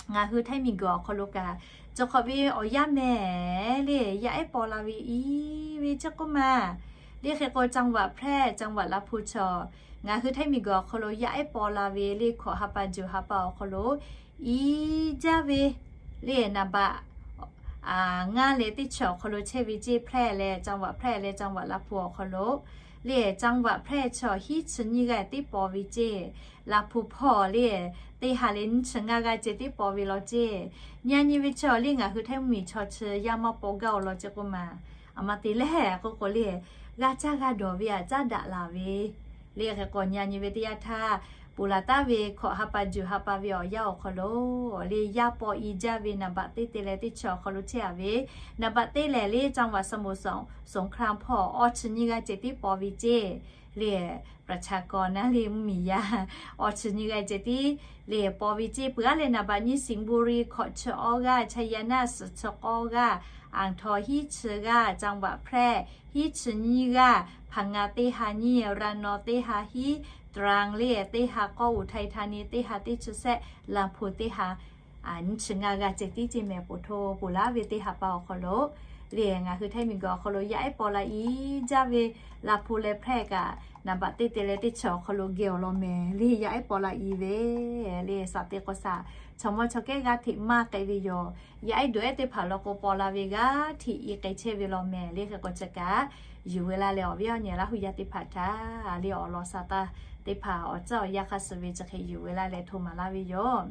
ngaˬ hui htaiˇ miˬguiˬ awˬ hk'aw lo kaꞈ, cawˬ hk'awꞈ ve awˬ yanˇ mehˍ le, yaˇ ehˉ paw la ve iˉ ve chi k'oˆ ma le. Hk'e k'o จังหวัดแพร่ จังหวัดลำพูน chaw, ngaˬ hui htaiˇ miˬguiˬ awˬ hk'aw lo yaˇ ehˉ paw la ve le, hkawꞈ ha pa juˬ ha pa awˬ hk'aw lo iˉ jaˇ ve le, naˍ baꞈ ngaˇ leh teˇ chi awˬ hk'aw lo chehˇ ve ceˇ, แพร่ leh จังหวัดแพร่ leh จังหวัดลำพูน awˬ hk'aw lo le, จังหวัดแพร่ chaw hiˉ chi nyiˇ g'aˇ teˇ paw ve ceˇ, ลำพูน hpawˇ le, teˇ ha leh nyiˇ chi ngaˇ g'aˇ ceh tiˉ paw ve law ceˇ. Nyi nyi ve chaw le ngaˬ hui htaiˇ mvuhˇmiˬ chaw chi yaˇ maˇ paw gaˇ awˬ lawn ceˇ k'oˆ ma, a ma te leh k'oˆ k'o le, g'a caˇ g'a dawˬ ve aꞈ caˉ daꞈ laˬ ve le. Hk'e k'o nyi nyi ve teˇ yanˇ htaˇ, ponˬ laˬ taˍ ve hkawꞈ ha pa juˬ ha pa ve awˬ yanˇ awˬ hk'aw lo le, yaˇ paw iˉ jaˇ ve naˍ baꞈ teˇ te leh teˇ chi awˬ hk'aw lo chehˇ a ve, naˍ baꞈ teˇ lehˬ le จังหวัดสมุทรสงคราม hpawˇ awˇ chi nyiˇ g'aˇ ceh tiˉ paw ve ceˇ le, ประชากร naˉ le, mvuhˇmiˬ yaˇ awˇ chi nyiˇ g'aˇ ceh tiˉ le paw ve ceˇ. Peuˬ aˉ leh naˍ baꞈ nyiˇ สิงห์บุรี hkawꞈ chi awˇ g'aˇ, ชัยนาท suhˍ chi k'awˇ g'aˇ, อ่างทอง hiˉ chi g'aˇ, จังหวัดแพร่ hiˉ chi nyiˇ g'aˇ, พังงา teˇ ha nyiˇ, ระนอง teˇ ha hiˉ, ตรัง le teˇ ha k'awˇ, อุทัยธานี teˇ ha teˇ chi shehˆ, ลำพูน teˇ ha nyiˇ chi ngaˇ g'aˇ ceh tiˉ ceˇ mehˍ. Poˬ hto ponˬ laˇ ve teˇ ha pa awˬ hk'aw lo Le ngaˬ hui Htaiˇ miˬguiˬ awˬ hk'aw lo yaˇ ehˉ paw la i jaˇ ve, laˇ hpu leh hpehˇ kaꞈ, naˍ baꞈ teˇ te leh teˇ chi awˬ hk'aw lo geh awˬ lawn mehˍ le, yaˇ ehˉ paw la i ve le, saˍ teˇ k'o saˍ, chaw mawˇ chaw kehˉ g'aˇ hteꞈ maˇ k'ai ve yoˬ. Yaˇ ehˉ dawˬ ehˉ teˇ hpaˍ law k'o paw la ve g'aˇ hteꞈ i k'ai chehˇ ve law mehˍ le. Hk'e k'o chi kaꞈ yuˬ ve laˇ leh awˬ viˉ awˬ nyi Laˇ hu yaˇ teˇ hpaˍ htaꞈ le awˬ lawn saˍ taˇ teˇ hpaˍ awˬ tcuhˉ awˬ yanˇ hk'aˇ suh ve chi hk'e yuˬ ve laˇ leh hto maˍ laˇ ve yoˬ.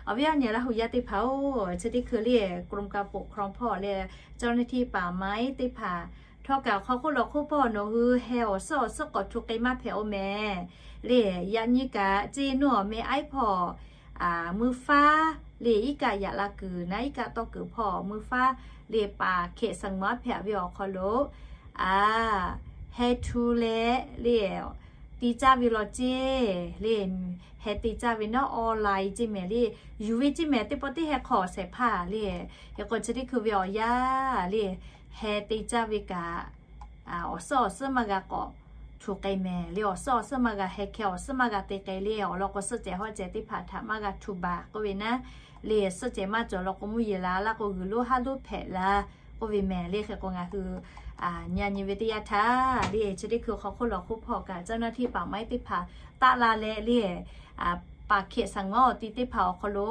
Awˬ viˉ awˬ nyi Laˇ hu yaˇ teˇ hpaˍ-oˬ, chi teˇ hkui le กรมการปกครอง hpawˇ leh เจ้าหน้าที่ป่าไม้ teˇ hpaˍ htawˇ kaꞈ hk'aw hk'oˆ lawˬ hk'oˆ hpawˇ nawˬ hui heh awˬ suhˉ awˬ suhˉ k'awꞈ htu k'ai maˇ hpehꞈ-oˬ mehˍ le. Yaꞈ nyi kaꞈ ceˇ nuˇ awˬ meh aiˉ hpawˇ mui faˉ le iˉ kaˆ yaꞈ la kuiˬ naˉ iˉ kaˆ tawˇ kuiˬ hpawˇ mui faˉ le ป่าเขตสงวน hpehꞈ ve awˬ hk'aw lo a, heh htu leh le te caˇ ve law ceˇ le, heh te caˇ ve naˉ awˬ laiˉ ceˇ mehˍ le, yuˬ ve ceˇ mehˍ teˇ pawˆ teˇ heh hk'aw awˬ shehˍ hpaˇ le, hk'e k'o chi teˇ hkui ve awˬ yanˇ le, heh te caˇ ve kaꞈ awˬ suhˉ awˬ suhˉ maˇ g'a k'awꞈ htu k'ai mehˍ le, awˬ suhˉ awˬ suhˉ maˇ g'a heh hkeh awˬ suhˉ maˇ g'a te k'ai le, awˬ lawn k'o suhˆ cehˬ hawˉ cehˬ teˇ hpaˍ htaꞈ maˇ g'a htu baˬ k'oˆ ve naˉ le, suhˆ cehˬ maˇ cawˬ law k'o mvuhˇ yeˬ la laˇ k'o g'uiˬ lonˉ haˉ lonˉ hpehꞈ la k'oˆ ve mehˍ le. Hk'e k'o ngaˬ hui nyi nyi ve teˇ yanˇ htaˇ le chi teˇ hkui hk'aw hk'oˆ lawˬ hk'oˆ hpawˇ kaꞈ เจ้าหน้าที่ป่าไม้ teˇ hpaˍ taˆ la leh le ป่าเขตสงวน awˬ ti teˇ hpaˍ awˬ hk'aw lo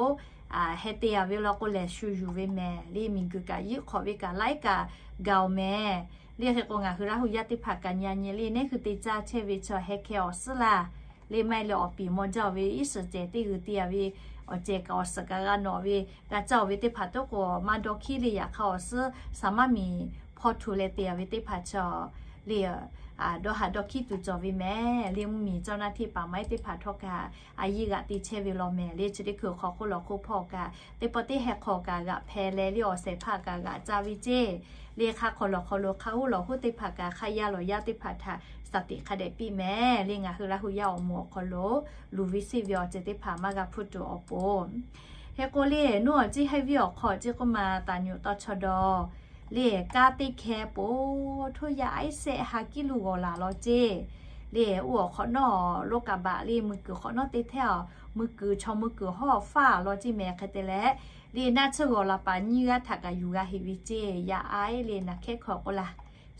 heh te a ve law k'o lehˬ shu yuˬ ve mehˍ le, miˬguiˬ kaꞈ yeuˆ hk'awꞈ ve kaꞈ laiˉ kaꞈ gaˬ-oˬ mehˍ le. Hk'e k'o ngaˬ hui Laˇ hu yaˇ teˇ hpaˍ kaꞈ nyi nyi le, neˉ hui te caˇ chehˇ ve chaw heh hkeh awˬ suhˉ laˇ le, maˇ heˆ leh awˬ piˍ maw jaˇ-oˬ ve iˉ suhˍ cehˬ teˇ g'uiˬ te a ve awˬ cehˬ kaꞈ awˬ suhˍ kaꞈ g'a nawꞈ ve g'a caˇ-oˬ ve teˇ hpaˍ toˉ k'o maˇ dawˇ hkiˉ le, yaꞈ hk'aˇ awˬ suhˉ saˍ maˇ miˬ hpawˇ htu leh te a ve teˇ hpaˍ chaw le a dawˇ haꞈ dawˇ hkiˉ tuˬ cawˬ ve mehˍ le. Mvuhˇmiˬ เจ้าหน้าที่ป่าไม้ teˇ hpaˍ htawˇ kaꞈ a yiˇ g'aꞈ te chehˇ ve law mehˍ le, chi teˇ hkui hk'aw hk'oˆ lawˬ hk'oˆ hpawˇ kaꞈ teˇ pawˆ teˇ heh hk'aw kaꞈ g'aꞈ hpeh leh le awˬ shehˍ hpaˇ kaꞈ g'aꞈ ca ve ceˇ le, hk'a hk'aw lawˬ hk'aw lo hk'a huˉ lawˬ huˉ teˇ hpaˍ kaꞈ hk'a yaˇ lawˬ yaˇ teˇ hpaˍ htaꞈ saˍ tiꞈ hk'a dehꞈ piˇ mehˍ le. Ngaˬ hui Laˇ hu yaˇ awˬ moˍ awˬ hk'aw lo luˬ ve seˆ ve awˬ ceuˬ teˇ hpaˍ maˇ g'a hpuˇ tuˬ awˬ pon hk'e k'o le, nuˇ awˬ ceˇ haiˇ viˉ awˬ hk'aw ceˇ k'oˆ ma taˍ nyuꞈ taw chaw dawˬ le, kaˇ teˇ hkeh po htoˇ yaˇ aiˉ sehˆ ha kiˉ lo g'awˬ laˬ law ceˇ le, oˇ awˬ hk'awꞈ nawˉ lo kaꞈ baꞈ le, mui kuiˬ hk'awꞈ nawˉ teˇ hteˇ a, mui kuiˬ chaw mui kuiˬ hawˉ faˇ law ceˇ mehˍ. Hk'e te leh le naˆ tsuhˇ g'awˬ laˬ paˍ nyiˇ g'aˇ htaꞈ kaꞈ yuˬ g'a heꞈ ve ceˇ, yaˇ aiˉ le naˬ hkehˉ hkawꞈ k'oˆ laˇ,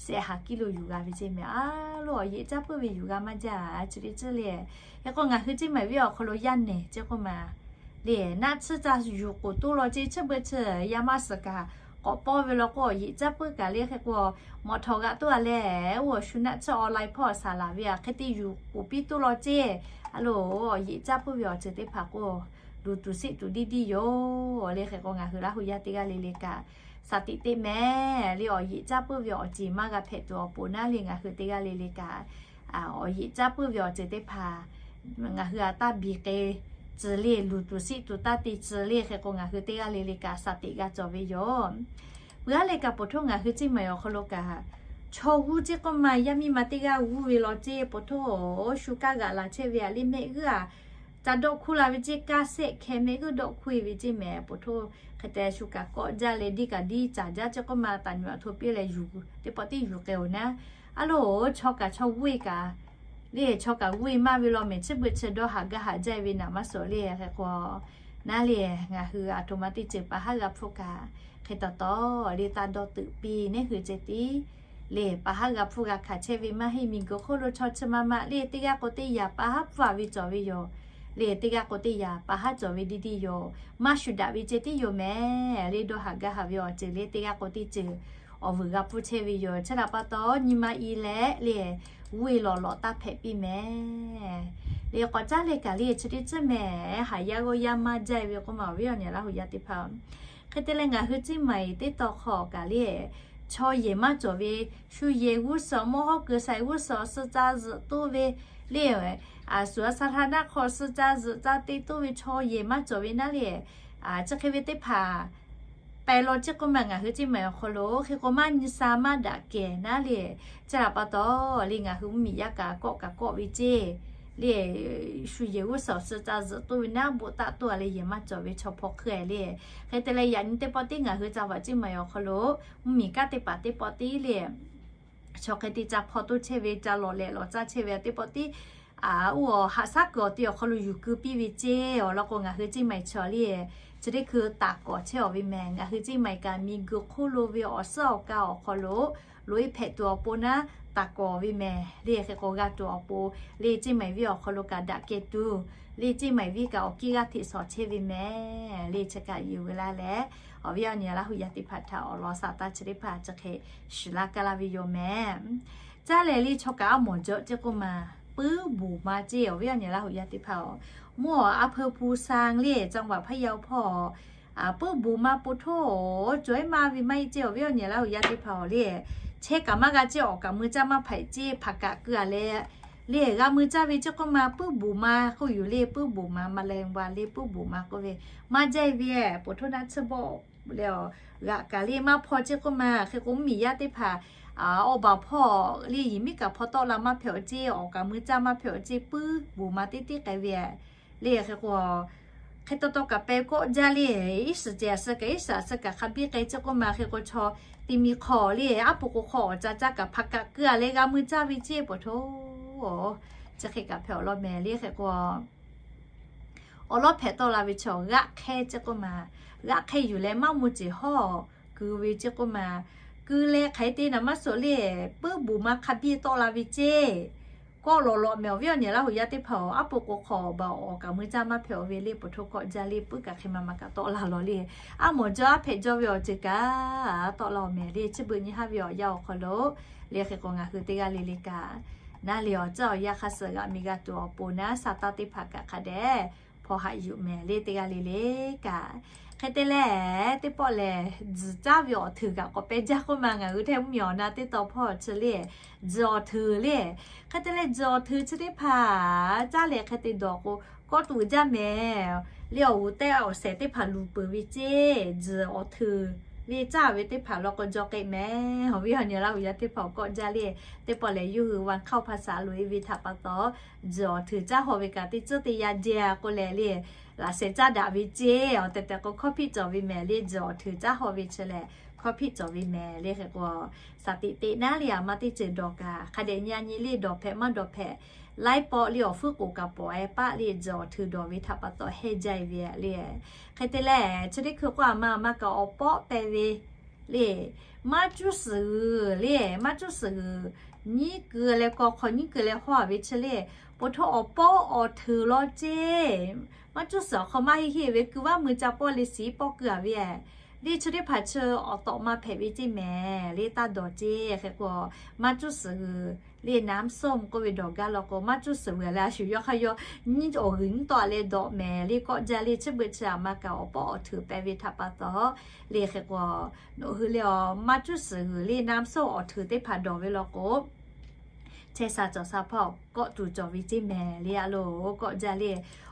sehˆ ha kiˉ lo yuˬ g'a ve ceˇ mehˍ. A lo awˬ yeꞈ caˇ puiˉ ve yuˬ g'a maˇ jaˇ a, chi le tcuhˉ le. Hk'e k'o ngaˬ hui ceˇ mehˍ viˉ awˬ hk'aw lo yaˇ nehˬ ceˇ k'oˆ ma le, naˆ tsuhˇ ca yuˬ k'oˍ toˇ law ceˇ, chi beuꞈ chi yaˇ maˇ suhˍ kaꞈ k'awꞈ pawˇ ve law k'o awˬ yeꞈ caˇ puiˉ kaꞈ le. Hk'e k'o mawꞈ htawꞈ g'aꞈ toˇ a leh, oˇ awˬ shu naˆ tsuhˇ online hpawˇ saˍ laˬ ve a, hk'e te yuˬ k'oˍ piˇ toˇ law ceˇ. A lo awˬ yeꞈ caˇ puiˉ ve awˬ ceuˬ teˇ hpaˍ k'o luˬ tuˬ seˆ tuˬ diˇ diˇ yoˬ le. Hk'e k'o ngaˬ hui Laˇ hu yaˇ teˇ g'aˇ le le kaꞈ saˍ tiꞈ te mehˍ le, awˬ yeꞈ caˇ puiˉ ve awˬ ceuˬ maˇ g'a hpehꞈ tuˬ awˬ pon naˉ le ngaˬ hui teˇ g'aˇ le le kaꞈ awˬ yeꞈ caˇ puiˉ ve awˬ ceuˬ teˇ hpaˍ ngaˬ hui a taˇ biˬ k'e tcuh le, luˬ tuˬ seˆ tuˬ taˇ te tcuh le. Hk'e k'o ngaˬ hui teˇ g'aˇ le le kaꞈ saˍ tiꞈ g'a cawˬ ve yoˬ. Peuˬ aˉ leh kaꞈ po htoˇ ngaˬ hui ceˇ mehˍ awˬ hk'aw lo kaꞈ chaw g'uˇ ceˇ k'oˆ ma, yaˇ miˇ ma teˇ g'aˇ g'uˇ ve law ceˇ po htoˇ shu kaˇ g'aꞈ laˬ chehˇ ve a le, mehˆ g'uˇ a ca dawˆ hkuˇ la ve ceˇ, kaˇ sehˆ hkeh mehˆ g'uˇ dawˆ hkuˇ e ve ceˇ mehˍ. Po htoˇ hk'e te shu kaꞈ kawˆ jaˇ leh diˇ kaꞈ diˇ caˍ jaˇ ceˇ k'oˆ ma taˍ nyuꞈ a hto piˇ leh yuˬ teˇ pawˆ tiˉ yuˬ k'ai-oˬ naˉ. A lo chaw kaꞈ chaw g'uˇ e kaꞈ le, chaw kaꞈ g'uˇ e maˇ ve law mehˍ, chi beuꞈ chi dawˇ haꞈ gaˇ haꞈ jaˇ ve naˍ maˇ suhˍ le. Hk'e k'o naˉ le ngaˬ hui a htoꞈ ma teˇ ceuˬ pa haˉ g'a hpfuhˇ kaꞈ hk'e taw taw le taˇ dawˇ teuꞈ piˇ neˉ hui ceh tiˉ le pa haˉ g'a hpfuhˇ g'a hkanˍ chehˇ ve maˇ heˆ. Miˬguiˬ hk'oˆ lo chaw chi ma ma le teˇ g'aˇ k'o teˇ yaꞈ pa haˉ hpfuhˇ a ve cawˬ ve yoˬ. Le teˇ g'aˇ k'o teˇ yaꞈ pa haˉ cawˬ ve diˇ diˇ yoˬ. Maˇ shu daꞈ ve ceh tiˉ yoˬ mehˍ. Le dawˇ haꞈ gaˇ haꞈ ve awˬ ceuˬ le teˇ g'aˇ k'o teˇ ceuˬ awˬ vuiˬ g'a hpfuhˇ chehˇ ve yoˬ. Chi htaꞈ pa taw nyi ma i leh le g'uˇ e lawˬ lawꞈ taˇ hpehꞈ piˇ mehˍ. Le k'awꞈ caˉ leh kaꞈ le chi teˇ ceuˬ mehˍ, haˍ yaˇ g'awˇ yaˇ maˇ jaˇ ve k'oˆ ma awˬ viˉ awˬ nyi Laˇ hu yaˇ teˇ hpaˍ hk'e te leh ngaˬ hui ceˇ mehˍ teˇ taw hk'aw kaꞈ le chaw yehˬ maˇ cawˬ ve, shu yehˬ g'uˇ suhˍ mawˇ hawˉ keu saiˍ g'uˇ suhˍ awˬ suh ca zuhꞈ toˇ ve le, a suhˍ a sa htaˇ naˆ hk'aw suh ca zuhꞈ ca te toˇ ve chaw yehˬ maˇ cawˬ ve naˉ le, chi hk'e ve teˇ hpaˍ pehˬ law ceˇ k'oˆ ma ngaˬ hui ceˇ mehˍ awˬ hk'aw lo hk'e k'o maˇ nyi sa maˇ daꞈ kehˬ naˉ le, chi htaꞈ pa taw le ngaˬ hui mvuhˇmiˬ yaˇ kaꞈ kawˆ kaꞈ kawˆ ve ceˇ le, shu yehˬ g'uˇ suhˍ awˬ suh ca zuhꞈ toˇ ve naˉ boˆ taˆ toˇ a leh yehˬ maˇ cawˬ ve chaw hpaw hk'e le. Hk'e te leh yaꞈ nyi teˇ pawˆ tiˉ ngaˬ hui ca vaꞈ ceˇ mehˍ awˬ hk'aw lo mvuhˇmiˬ kanˉ teˇ hpaˍ teˇ pawˆ tiˉ le chaw hk'e te ca hpaw toˇ chehˇ ve ca lawˬ leh lawˬ caˇ chehˇ ve teˇ pawˆ tiˉ, a oˇ awˬ haꞈ shaˉ kuiˬ awˬ te awˬ hk'aw lo yuˬ keu piˇ ve ceˇ. Awˬ lawn k'o ngaˬ hui ceˇ mehˍ chaw le chi teˇ hkui taˍ kawˍ chehˇ-aˬ ve mehˍ. Ngaˬ hui Ceˇ maiˍ kaꞈ miˬguiˬ hk'oˆ lo ve awˬ suhˉ awˬ ka awˬ hk'aw lo loꞈ-e hpehꞈ tuˬ awˬ pon naˉ taˍ kawˍ ve mehˍ le. Hk'e k'o g'a tuˬ awˬ pon le, Ceˇ maiˍ venˇ awˬ hk'aw lo kaꞈ daꞈ kehˬ tuˬ le, Ceˇ maiˍ venˇ kaꞈ awˬ kiˇ g'aˇ hteꞈ shawˍ chehˇ ve mehˍ le. Chi kaꞈ yuˬ ve laˇ leh, awˬ viˉ awˬ nyi Laˇ huˍ yaˇ teˇ hpaˍ htaꞈ awˬ lawn saˍ taˇ chi teˇ hpaˍ chi hk'e shiˍ laˇ kaˇ laˇ ve yoˬ mehˍ. Caˇ lehˬ le, chaw kaꞈ aˉ mawˬ jaw ceˇ k'oˆ ma, puiˉ buˬ ma ceˇ. Awˬ viˉ awˬ nyi Laˇ huˍ yaˇ teˇ hpaˍ-oˬ, mvuhˇ awˬ a hpeu pu sang le, จังหวัดพะเยา hpawˇ puiˉ buˬ ma po htoˇ, cawˬ-e maˇ ve maˇ heˆ ceˇ. Awˬ viˉ awˬ nyi Laˇ huˍ yaˇ teˇ hpaˍ-oˬ le, chehˇ kaꞈ maˇ g'a ceˇ, awˍ kaꞈ mui caˇ maˇ hpehꞈ ceˇ, hpaˍ kaꞈ keu-a leh le, g'a mui caˇ ve ceˇ k'oˆ ma, puiˉ buˬ ma k'oˆ yoˬ le. Puiˉ buˬ ma แมลงวัน le, puiˉ buˬ ma k'oˆ ve maˇ jaˇ ve, po htoˇ naˆ tsuhˇ bawˆ leh-aˬ g'aꞈ kaꞈ le maˇ hpaw ceˇ k'oˆ ma. Hk'e k'o mvuhˇ miˬ yaˇ teˇ hpaˍ awˬ baˬ hpawˇ le, yiˬ miˉ kaꞈ hpaw tawˆ la maˇ hpehꞈ-aˬ ceˇ, awˍ kaꞈ mui caˇ maˇ hpehꞈ-aˬ ceˇ, puiˉ buˬ ma teˇ teˇ k'ai ve le. Hk'e k'o hk'e taw taw kaꞈ peh kawˆ jaˇ le, iˉ shiˍ cehˬ a suh kaꞈ iˉ shiˍ a suh kaꞈ hk'a biˇ k'ai ceˇ k'oˆ ma. Hk'e k'o chaw te mi hk'aw le, aˉ po k'o hk'aw awˬ ca caˇ kaꞈ hpaˍ kaꞈ keu-a leh g'a mui caˇ ve ceˇ po htoˇ, chi hk'e kaꞈ hpehꞈ awˬ lawn mehˍ le. Hk'e k'o awˬ lawn hpehꞈ tawˆ la ve chaw g'aˆ hk'ehˇ ceˇ k'oˆ ma, g'aˆ hk'ehˇ yuˬ leh maˇ mvuh ceˬ hawˇ keu ve ceˇ k'oˆ ma, keu leh hk'aˬ hk'e te naˍ maˇ suh le, puiˉ buˬ ma hk'a biˇ tawˆ la ve ceˇ. Kawˆ lawꞈ lawꞈ mehˍ. Awˬ viˉ awˬ nyi Laˇ huˍ yaˇ teˇ hpaˍ-oˬ, aˉ po k'o hk'aw baˬ awˍ kaꞈ mui caˇ maˇ hpehꞈ-aˬ ve le, po htoˇ kawˆ jaˇ le, puiˉ kaꞈ hk'e ma ma kaꞈ tawˆ la lawˬ le. Aˉ mawˬ jaw aˉ hpehꞈ jaw ve awˬ ceuˬ kaꞈ tawˆ la-oˬ mehˍ le. Chi beuꞈ nyi haˉ ve awˬ yanˇ awˬ hk'aw lo le, hk'e k'o ngaˬ hui teˇ g'aˇ le le kaꞈ naˉ le awˬ caˇ awˬ yaˇ hk'a suhˍ g'aꞈ mi g'a tuˬ awˬ pon naˉ, saˍ taˇ teˇ hpaˍ kaꞈ hk'a dehꞈ hpaw haꞈ yuˬ mehˍ le, teˇ g'aˇ le le kaꞈ. Hk'e te leh teˇ pawˆ lehˬ, tzuhˬ caˇ ve awˬ htuiˍ kaꞈ k'awꞈ peh jaˇ k'oˆ ma, ngaˬ hui hteˇ mvuhˇmiˬ awˬ na teˇ taw hpawˇ chi le, tzuhˬ awˬ htuiˍ le. Hk'e te leh tzuhˬ awˬ htuiˍ chi teˇ hpaˍ caˇ leh hk'e te dawˬ k'o, kawˆ tuˬ jaˇ mehˍ le. Awˬ g'uˬ tehˇ awˬ shehˍ teˇ hpaˍ luˬ peuˬ ve ceˇ, tzuhˬ awˬ htuiˍ le caˇ ve teˇ hpaˍ law k'o jaw k'ai mehˍ. Awˬ viˉ awˬ nyi Laˇ huˍ yaˇ teˇ hpaˍ awˬ kawˆ jaˇ le. Teˇ pawˆ lehˬ, yawˇ hui วันเข้าพรรษา loꞈ-e ve htaꞈ pa taw, tzuhˬ awˬ htuiˍ caˇ haw ve kaꞈ teˇ tcuhˉ teˇ yanˇ jehˇ k'oˆ leh le, laꞈ sheh caˇ daꞈ ve ceˇ. Awˬ tehˬ tehˬ k'o hkawˇ hpiˆ cawˬ ve mehˍ le, tzuhˬ awˬ htuiˍ caˇ haw ve chi lehˬ hkawˇ hpiˆ cawˬ ve mehˍ le. Hk'e k'o shaˍ tiꞈ teꞈ naˉ le, aˬ ma teˇ ceuˬ dawˬ kaꞈ hk'a dehꞈ nyi a nyi le, dawˬ hpehꞈ maˇ dawˬ hpehꞈ, laiˉ pawˆ le awˬ hpfuhˇ k'oˍ kaꞈ pawˍ-e paˆ le, tzuhˬ awˬ htuiˍ dawˬ ve htaꞈ pa taw heˇ jaˇ ve le. Hk'e te leh chi teˇ hkui k'o aˬ ma aˬ ma kaꞈ awˬ pawˆ peh ve le, maˇ cuˇ suhˍ g'uiˬ le, maˇ cuˇ suhˍ g'uiˬ nyiˉ keu leh kawˇ hk'aw nyiˉ keu leh hawˇ-a ve chi le, po htoˇ awˬ pawˆ awˬ htuiˍ law ceˇ. Maˇ cuˇ suhˍ awˬ hk'aw maˇ heˆ heˆ ve keu vaˇ mui ca pawˆ le, shiˍ pawˆ keu-a ve le, chi teˇ hpaˍ chi awˬ tawꞈ ma hpehꞈ ve ceˇ mehˍ le, taˇ dawˬ ceˇ. Hk'e k'o maˇ cuˇ suhˍ g'uiˬ le, น้ำส้ม k'oˆ ve dawˬ gaˇ law k'o, maˇ cuˇ suhˍ g'uiˬ leh a shu yawˇ hk'aˇ yawˇ nyiˉ awˬ g'uiˬ nyiˉ tawˆ leh dawꞈ mehˍ le, kawˆ jaˇ le. Chi beuꞈ chi aˬ ma kaꞈ awˬ pawˆ awˬ htuiˍ peh ve htaꞈ pa taw le. Hk'e k'o nawˬ hui le, maˇ cuˇ suhˍ g'uiˬ le, น้ำส้ม awˬ htuiˍ teˇ hpaˍ dawˬ ve law k'o, chehˇ sha cawˬ sha hpawˇ kawˆ tuˬ cawˬ ve ceˇ mehˍ le. A loˬ kawˆ jaˇ le,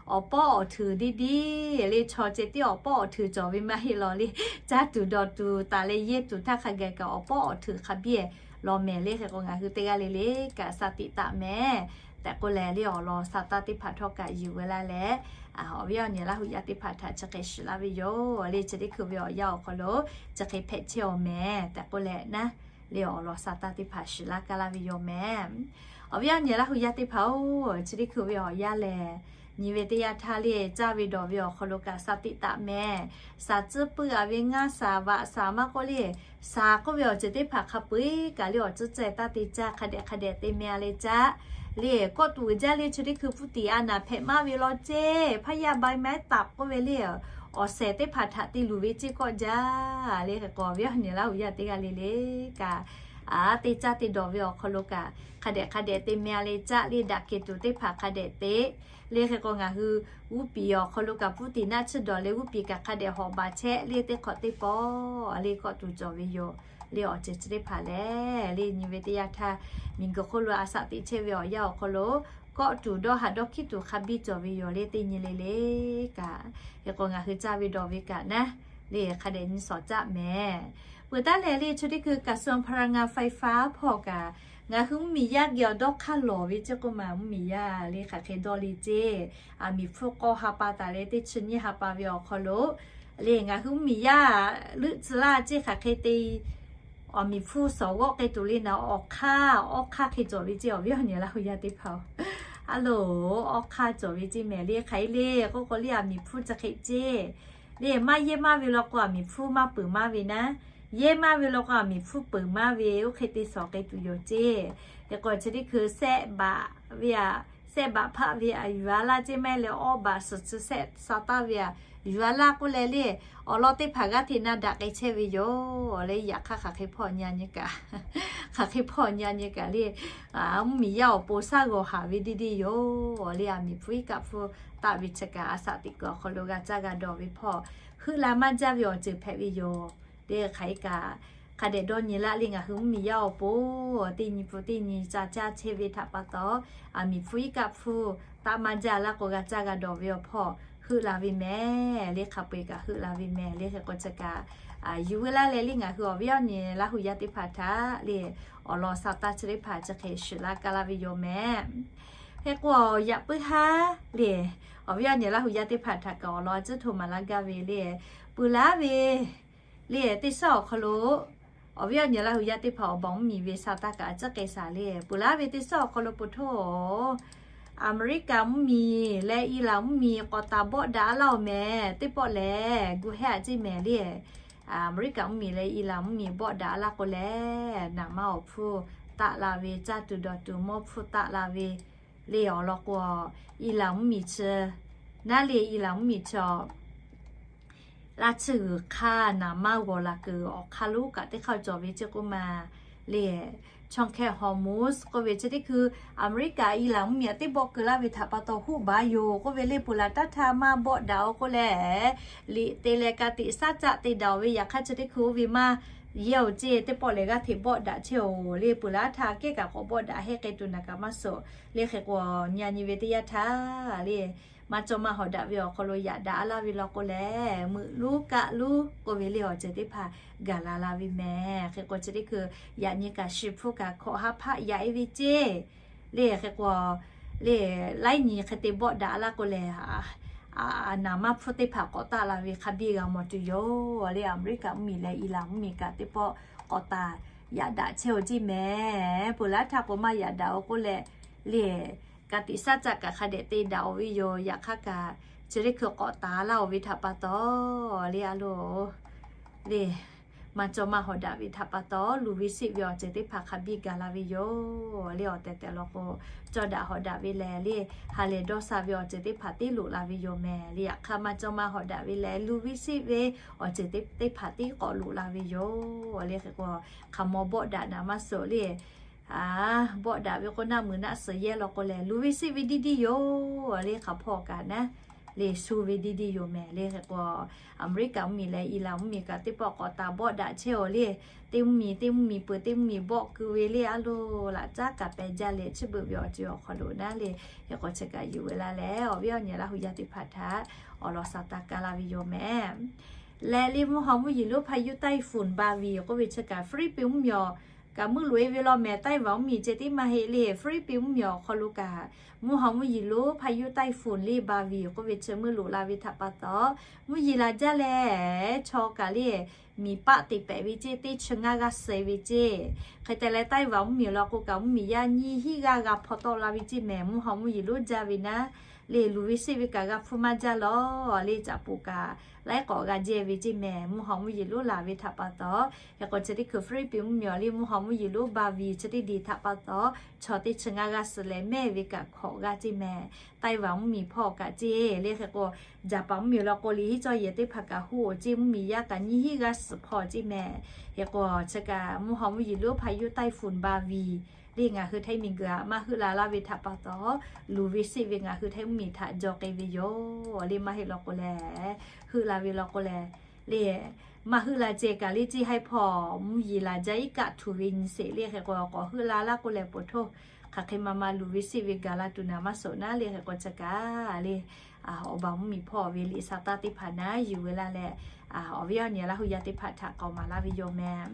awˬ pawˆ awˬ htuiˍ diˇ diˇ le, chaw ceh tiˉ awˬ pawˆ awˬ htuiˍ cawˬ ve maˇ heˆ law le. Caˇ tuˬ dawˬ tuˬ taˍ leh yehˇ tuˬ htaˇ hk'a gaˬ kaꞈ awˬ pawˆ awˬ htuiˍ hk'a biˇ law mehˍ le. Hk'e k'o ngaˬ hui teˇ g'aˇ le le kaꞈ shaˍ tiꞈ taˍ mehˍ tehꞈ k'oˆ leh le, awˬ lawn saˍ taˇ teˇ hpaˍ htawˇ kaꞈ yuˬ ve laˇ leh, awˬ viˉ awˬ nyi Laˇ huˍ yaˇ teˇ hpaˍ htaꞈ chi hk'e shiˍ laˇ ve yoˬ le. Chi teˇ hkui ve awˬ yanˇ awˬ hk'aw lo chi hk'e hpehꞈ chehˇ-aˬ mehˍ tehꞈ k'oˆ leh naˉ le, awˬ lawn saˍ taˇ teˇ hpaˍ shiˍ laˇ kaˇ laˇ ve yoˬ mehˍ. Awˬ viˉ awˬ nyi Laˇ huˍ yaˇ teˇ hpaˍ-oˬ, chi teˇ hkui ve awˬ yanˇ lehˬ, nyi ve teˇ yanˇ htaˇ le, caˇ ve dawˬ ve awˬ hk'aw lo kaꞈ shaˍ tiꞈ taˍ mehˍ. Shaˍ tcuhˉ puiˉ-a ve ngaˇ shaˍ vaꞈ shaˍ maˇ k'oˆ le, shaˍ k'oˆ ve awˬ ceuˬ teˇ hpaˍ hk'a peu-eˬ kaꞈ le awˬ tcuhˉ ceh taˇ te caˇ, hk'a dehꞈ hk'a dehꞈ te meh-a leh caˇ le. Kawˆ tuˬ uiˍ jaˇ le, chi teˇ hkui ผู้ติดอาหาร hpehꞈ maˇ ve law ceˇ, พยาบาลไม้ตับ k'oˆ ve le, awˬ shehˍ teˇ hpaˍ htaꞈ te luˬ ve ceˇ kawˆ jaˇ le. Hk'e k'o awˬ viˉ awˬ nyi Laˇ huˍ yaˇ teˇ g'aˇ le le kaꞈ, a, te caˇ te dawˬ ve awˬ hk'aw lo kaꞈ hk'a dehꞈ hk'a dehꞈ te meh-a leh caˇ le, daꞈ kehˬ tuˬ teˇ hpaˍ hk'a dehꞈ te le. Hk'e k'o ngaˬ hui g'uˇ piˍ awˬ hk'aw lo kaꞈ ผู้ติดอาหาร naˆ tsuhˇ dawˬ leh g'uˇ piˍ kaꞈ hk'a dehꞈ hawꞈ baˬ chehˇ le, teˇ hk'awꞈ teˇ pawˆ le kawˆ tuˬ cawˬ ve yoˬ le. Awˬ ceuˬ chi teˇ hpaˍ lehˬ le, nyi ve teˇ yanˇ htaˇ miˬguiˬ hk'oˆ lo a shaˍ tiꞈ chehˇ ve awˬ yanˇ awˬ hk'aw lo kawˆ tuˬ dawˇ haꞈ dawˇ hkiˉ tuˬ hk'a biˇ cawˬ ve yoˬ le, teˇ nyi le le kaꞈ. Hk'e k'o ngaˬ hui caˇ ve dawˬ ve kaꞈ naˉ le, hk'a dehꞈ nyi shawˍ caˆ mehˍ. Peuˬ taˉ leh le, chi teˇ hkui กระทรวงพลังงานไฟฟ้า hpawˇ kaꞈ ngaˬ hui mvuhˇmiˬ yaˇ geh awˬ dawˇ hk'aˇ lawˬ ve ceˇ k'oˆ ma, mvuhˇmiˬ yaˇ le hk'aˬ hk'e dawˇ le ceˇ. Aˬ miˍ hpfuhˇ k'awˇ ha pa taˍ leh teˇ chi nyiˇ ha pa ve awˬ hk'aw lo le, ngaˬ hui mvuhˇmiˬ yaˇ leuˆ tcuh laˇ ceˇ hk'aˬ hk'e te, aˬ miˍ hpfuhˇ shawˍ g'awˆ k'ai tuˬ le naˍ, awˬ hk'aˇ awˇ hk'aˇ hk'e cawˬ ve ceˇ. Awˬ viˉ awˬ nyi Laˇ huˍ yaˇ teˇ hpaˍ-oˬ, a loˬ, awˇ hk'aˇ cawˬ ve ceˇ mehˍ le. Hk'aˬ hk'e le k'oˆ k'o le, aˬ miˍ hpfuhˇ chi hk'e ceˇ le maˇ yehˇ maˇ ve law k'o, aˬ miˍ hpfuhˇ maˇ peuˬ maˇ ve naˉ, yehˇ maˇ ve law k'o, aˬ miˍ hpfuhˇ peuˬ maˇ ve, oˇ hk'e te shawˍ k'ai tuˬ yoˬ ceˇ. Hk'e k'o chi teˇ hkui sehˆ baꞈ ve aꞈ, sehˆ baꞈ hpaˆ ve aꞈ yuˬ a laˇ ceˇ, maˇ heˆ leh awˇ baꞈ suhˍ chi sehˆ sha taˍ ve aꞈ yuˬ a laˇ k'oˆ leh le, awˬ lawn teˇ hpaˍ g'aˇ hteꞈ na daꞈ k'ai chehˇ ve yoˬ le. Yaꞈ hk'aˇ hk'aˬ hk'e hpawˇ nyi nyi kaꞈ, hk'aˬ hk'e hpawˇ nyi nyi kaꞈ le, mvuhˇmiˬ yaˇ awˬ pon shaˉ g'awˬ haˍ ve deˇ deˇ yoˬ le. Aˬ miˍ hpfuhˇ iˉ kaˆ hpfuhˇ taˆ ve chi kaꞈ, a shaꞈ teꞈ kuiˬ awˬ hk'aw lo g'a caˇ g'a dawˬ ve hpawˇ, heuˆ la maˇ jaˇ ve awˬ ceuˬ hpehꞈ ve yoˬ le. Hk'aˬ hk'e kaꞈ hk'a dehꞈ dawˇ nyi laˇ le, ngaˬ hui mvuhˇmiˬ yaˇ awˬ pon teˇ nyi pun teˇ nyi ca caˇ chehˇ ve htaꞈ pa taw, aˬ miˍ hpfuhˇ iˉ kaˆ hpfuhˇ taˆ maˇ jaˇ laˇ k'o, g'a caˇ g'a dawˬ ve awˬ hpawˇ heuˆ la ve mehˍ le. Hk'a peu-eˬ kaꞈ heuˆ la ve mehˍ le. Hk'e k'o chi kaꞈ, yuˬ ve laˇ leh le, ngaˬ hui awˬ viˉ awˬ nyi Laˇ huˍ yaˇ teˇ hpaˍ htaꞈ le, awˬ lawn sha taˇ chi teˇ hpaˍ chi hk'e shiˍ laˇ kaˇ laˇ ve yoˬ mehˍ. Hk'e k'o, yaꞈ puiˉ haˉ le, awˬ viˉ awˬ nyi Laˇ huˍ yaˇ teˇ hpaˍ htaꞈ kaꞈ awˬ lawn a ciˉ htoꞈ maˍ laˇ gaˇ ve le, peuˬ laˉ ve le, teˇ shaˉ awˬ hk'aw lo awˬ viˉ awˬ nyi Laˇ huˍ yaˇ teˇ hpaˍ awˬ baˬ mvuhˇmiˬ ve sha taˇ kaꞈ a ciˉ k'ai shaˍ le. Peuˬ laˉ ve teˇ shaˉ awˬ hk'aw lo po htoˇ, Aˍmeˍriˆkaˍ mvuhˇmiˬ leh Iˉlaˍ mvuhˇmiˬ k'awꞈ taˍ bawˆ daꞈ a laˇ-oˬ mehˍ. Teˇ pawˆ lehˬ gu hehˉ a ciˉ mehˍ le, Aˍmeˍriˆkaˍ mvuhˇmiˬ leh Iˉlaˍ mvuhˇmiˬ bawˆ daꞈ a laˇ k'o lehˬ, naˍ manˇ awˬ hpfuhˇ taˆ la ve, caˇ tuˬ dawˬ tuˬ mawˇ hpfuhˇ taˆ la ve le. Awˬ lawn k'o, Iˉlaˍ mvuhˇmiˬ chi naˉ le, Iˉlaˍ mvuhˇmiˬ chi laˇ tsuhˇ g'uiˬ hk'aˇ naˍ manˇ g'awˬ laˬ kuiˬ awˬ hk'aˇ lonˉ kaꞈ teˇ hk'aˇ cawˬ ve ceˇ k'oˆ ma le, ช่องแคบฮอร์มุซ k'oˆ ve chi teˇ hkui Aˍmeˍriˆkaˍ Iˉlaˍ mvuhˇmiˬ aꞈ teˇ bawˆ keu laˇ ve htaꞈ pa taw huˉ baˬ yoˬ k'oˆ ve le. Peuˬ laˬ taˇ htaˇ maˇ bawˆ daꞈ-oˬ k'oˆ leh, liꞈ te leh ka tiꞈ shaˉ caˆ te daꞈ-oˬ ve, yaꞈ hk'aˇ chi teˇ hkui oˇ ve maˇ yehˇ-oˬ ceˇ. Teˇ pawˆ lehˬ g'aˇ hteꞈ bawˆ daꞈ chehˇ-oˬ le. Peuˬ laˬ taˇ htaˇ kehˉ kaꞈ k'awꞈ bawˆ daꞈ heˆ k'ai tuˬ naˍ kaꞈ maˇ suhˍ le. Hk'e k'o, nyi nyi ve teˇ yanˇ htaˇ le, maˇ cawˇ maˇ hawˍ daꞈ ve awˬ hk'aw lo yaꞈ daꞈ a laˇ ve law k'o lehˬ, meuꞈ luˉ kaˆ luˉ k'oˆ ve le awˬ ceuˬ teˇ hpaˍ gaˬ la la ve mehˍ. Hk'e k'o chi teˇ hkui yaꞈ nyi kaꞈ shi hpfuhˇ kaꞈ hkawꞈ ha hpaˆ yaꞈ e ve ceˇ le. Hk'e k'o le, laiˉ nyi hk'e te bawˆ daꞈ laˇ k'o lehˬ, naˍ manˇ hpfuhˇ teˇ hpaˍ k'awꞈ taˆ la ve hk'a biˇ g'a mawˬ tuˬ yoˬ le. Aˍmeˍriˆkaˍ mvuhˇmiˬ leh Iˉlaˍ mvuhˇmiˬ kaꞈ teˇ pawˆ k'awꞈ taˍ yaꞈ daꞈ chehˇ-oˬ ceˇ mehˍ. Peuˬ laˬ htaˇ k'o maˇ yaꞈ daꞈ-oˬ k'oˆ leh le, ka tiꞈ shaˉ caˆ kaꞈ hk'a dehꞈ te daꞈ-oˬ ve yoˬ. Yaꞈ hk'aˇ kaꞈ chi teˇ hkui k'awꞈ taˍ laˇ-oˬ ve htaꞈ pa taw le, a lo le, maˇ cawˇ maˇ hawˍ daꞈ ve htaꞈ pa taw, luˬ ve seˆ ve awˬ ceuˬ teˇ hpaˍ hk'a biˇ gaˬ la ve yoˬ le. Awˬ tehˬ tehˬ law k'o, cawˇ daꞈ hawˍ daꞈ ve lehˬ le, ha lehˬ dawˇ sha ve awˬ ceuˬ teˇ hpaˍ teˇ loꞈ la ve yoˬ mehˍ le. Yaꞈ hk'aˇ maˇ cawˇ maˇ hawˍ daꞈ ve lehˬ, luˬ ve seˆ ve awˬ ceuˬ teˇ hpaˍ teˇ k'awꞈ loꞈ la ve yoˬ le. Hk'e k'o, hk'aˬ mawˇ bawˆ daꞈ naˍ maˇ suhˍ le. Bawˆ daꞈ ve k'o, naˆ muiˬ naˆ suhˍ yehˇ law k'o lehˬ, luˬ ve seˆ ve deˇ deˇ yoˬ le. Hk'aˬ hpawˇ kaꞈ naˉ le, shu ve deˇ deˇ yoˬ mehˍ le. Hk'e k'o, Aˍmeˍriˆkaˍ mvuhˇmiˬ leh Iˉlaˍ mvuhˇmiˬ kaꞈ teˇ pawˆ k'awꞈ taˍ bawˆ daꞈ chehˇ-oˬ le. Teˇ mvuhˇmiˬ teˇ mvuhˇmiˬ peuˬ, teˇ mvuhˇmiˬ bawˆ keu ve le, a lo laꞈ caˉ kaꞈ pehˬ jaˇ leh, chi beuꞈ ve awˬ ceuˬ awˬ hk'aw lo naˉ le. Hk'e k'o chi kaꞈ yuˬ ve la leh, awˬ viˉ awˬ nyi Laˇ huˍ yaˇ teˇ hpaˍ htaꞈ awˬ lawn sha taˇ kaˇ laˇ ve yoˬ mehˍ. Leh le, mvuhˇ haw mvuhˇ yeˬ lonˉ พายุไต้ฝุ่น บาวี k'oˆ ve chi kaꞈ Hpiˇliˇpiˆ mvuhˇmiˬ awˬ kaꞈ meuˇ loꞈ e ve law mehˍ. Taiˇ vaꞈ mvuhˇmiˬ ceh tiˉ maˇ heˆ le, Hpiˇliˇpiˆ mvuhˇmiˬ awˬ hk'aw lo kaꞈ mvuhˇ haw mvuhˇ yeˬ lonˉ พายุไต้ฝุ่น le บาวี k'oˆ ve chi meuˇ loꞈ la ve htaꞈ pa taw, mvuhˇ yeˬ laˬ jaˇ leh, chaw kaꞈ le, miˬ paˆ te pehˍ ve ceˇ, teˇ chi ngaˇ g'aˇ suh ve ceˇ. Hk'e te leh, Taiˇ vaꞈ mvuhˇmiˬ law k'o kaꞈ, mvuhˇmiˬ yaˇ nyiˇ hinˉ g'aˇ g'a hpaw tawˆ la ve ceˇ mehˍ. Mvuhˇ haw mvuhˇ yeˬ lonˉ jaˇ ve naˉ le, luˬ ve seˆ ve kaꞈ g'a hpfuhˇ maˇ jaˇ lawˬ le, caꞈ poˍ kaꞈ laiˉ k'awꞈ g'a jehˇ ve ceˇ mehˍ. Mvuhˇ haw mvuhˇ yeˬ lonˉ laˬ ve htaꞈ pa taw, hk'e k'o chi teˇ hkui Hpiˇliˇpiˆ mvuhˇmiˬ awˬ le mvuhˇ haw mvuhˇ yeˬ lonˉ บาวี chi teˇ diˬ htaꞈ pa taw, chaw teˇ chi ngaˇ g'aˇ suh leh mehˇ ve kaꞈ hkawꞈ g'aˇ ceˇ mehˍ. Taiˇ vaꞈ mvuhˇmiˬ hpawˇ kaꞈ ceˇ le. Hk'e k'o, Jaˍpaˍ mvuhˇmiˬ law k'o, liꞈ hiˉ cawˇ yehˬ teˇ hpaˍ kaꞈ huˉ-oˬ ceˇ, mvuhˇmiˬ yaˇ kaꞈ nyiˇ hinˉ g'aˇ suhˍ hpawˇ ceˇ mehˍ. Hk'e k'o chi kaꞈ mvuhˇ haw mvuhˇ yeˬ lonˉ พายุไต้ฝุ่น บาวี le ngaˬ hui Htaiˇ miˬguiˬ aꞈ maˇ heuˆ la laˇ ve htaꞈ pa taw, luˬ ve seˆ ve ngaˬ hui Htaiˇ mvuhˇmiˬ htaꞈ jaw k'ai ve yoˬ le. Maˇ heˆ law k'o lehˬ, heuˆ la ve law k'o lehˬ le, maˇ heuˆ la ceh kaꞈ le, ceˇ haiˉ hpawˇ mvuhˇ yeˬ laˬ jaˇ iˉ kaˆ htuˬ ve nyi sheˍ le. Hk'e k'o, k'awꞈ heuˆ la laˇ k'oˆ lehˬ, poˬ htoˇ hk'aˬ hk'e ma ma luˬ ve seˆ ve gaˬ la tuˬ naˍ maˇ suhˍ naˉ le. Hk'e k'o chi kaꞈ le, awˬ baˬ mvuhˇmiˬ hpawˇ ve liꞈ sha taˇ teˇ hpaˍ naˉ yuˬ ve la leh, awˬ viˉ awˬ nyi Laˇ huˍ yaˇ teˇ hpaˍ htaꞈ k'awꞈ maˍ laˇ ve yoˬ mehˍ.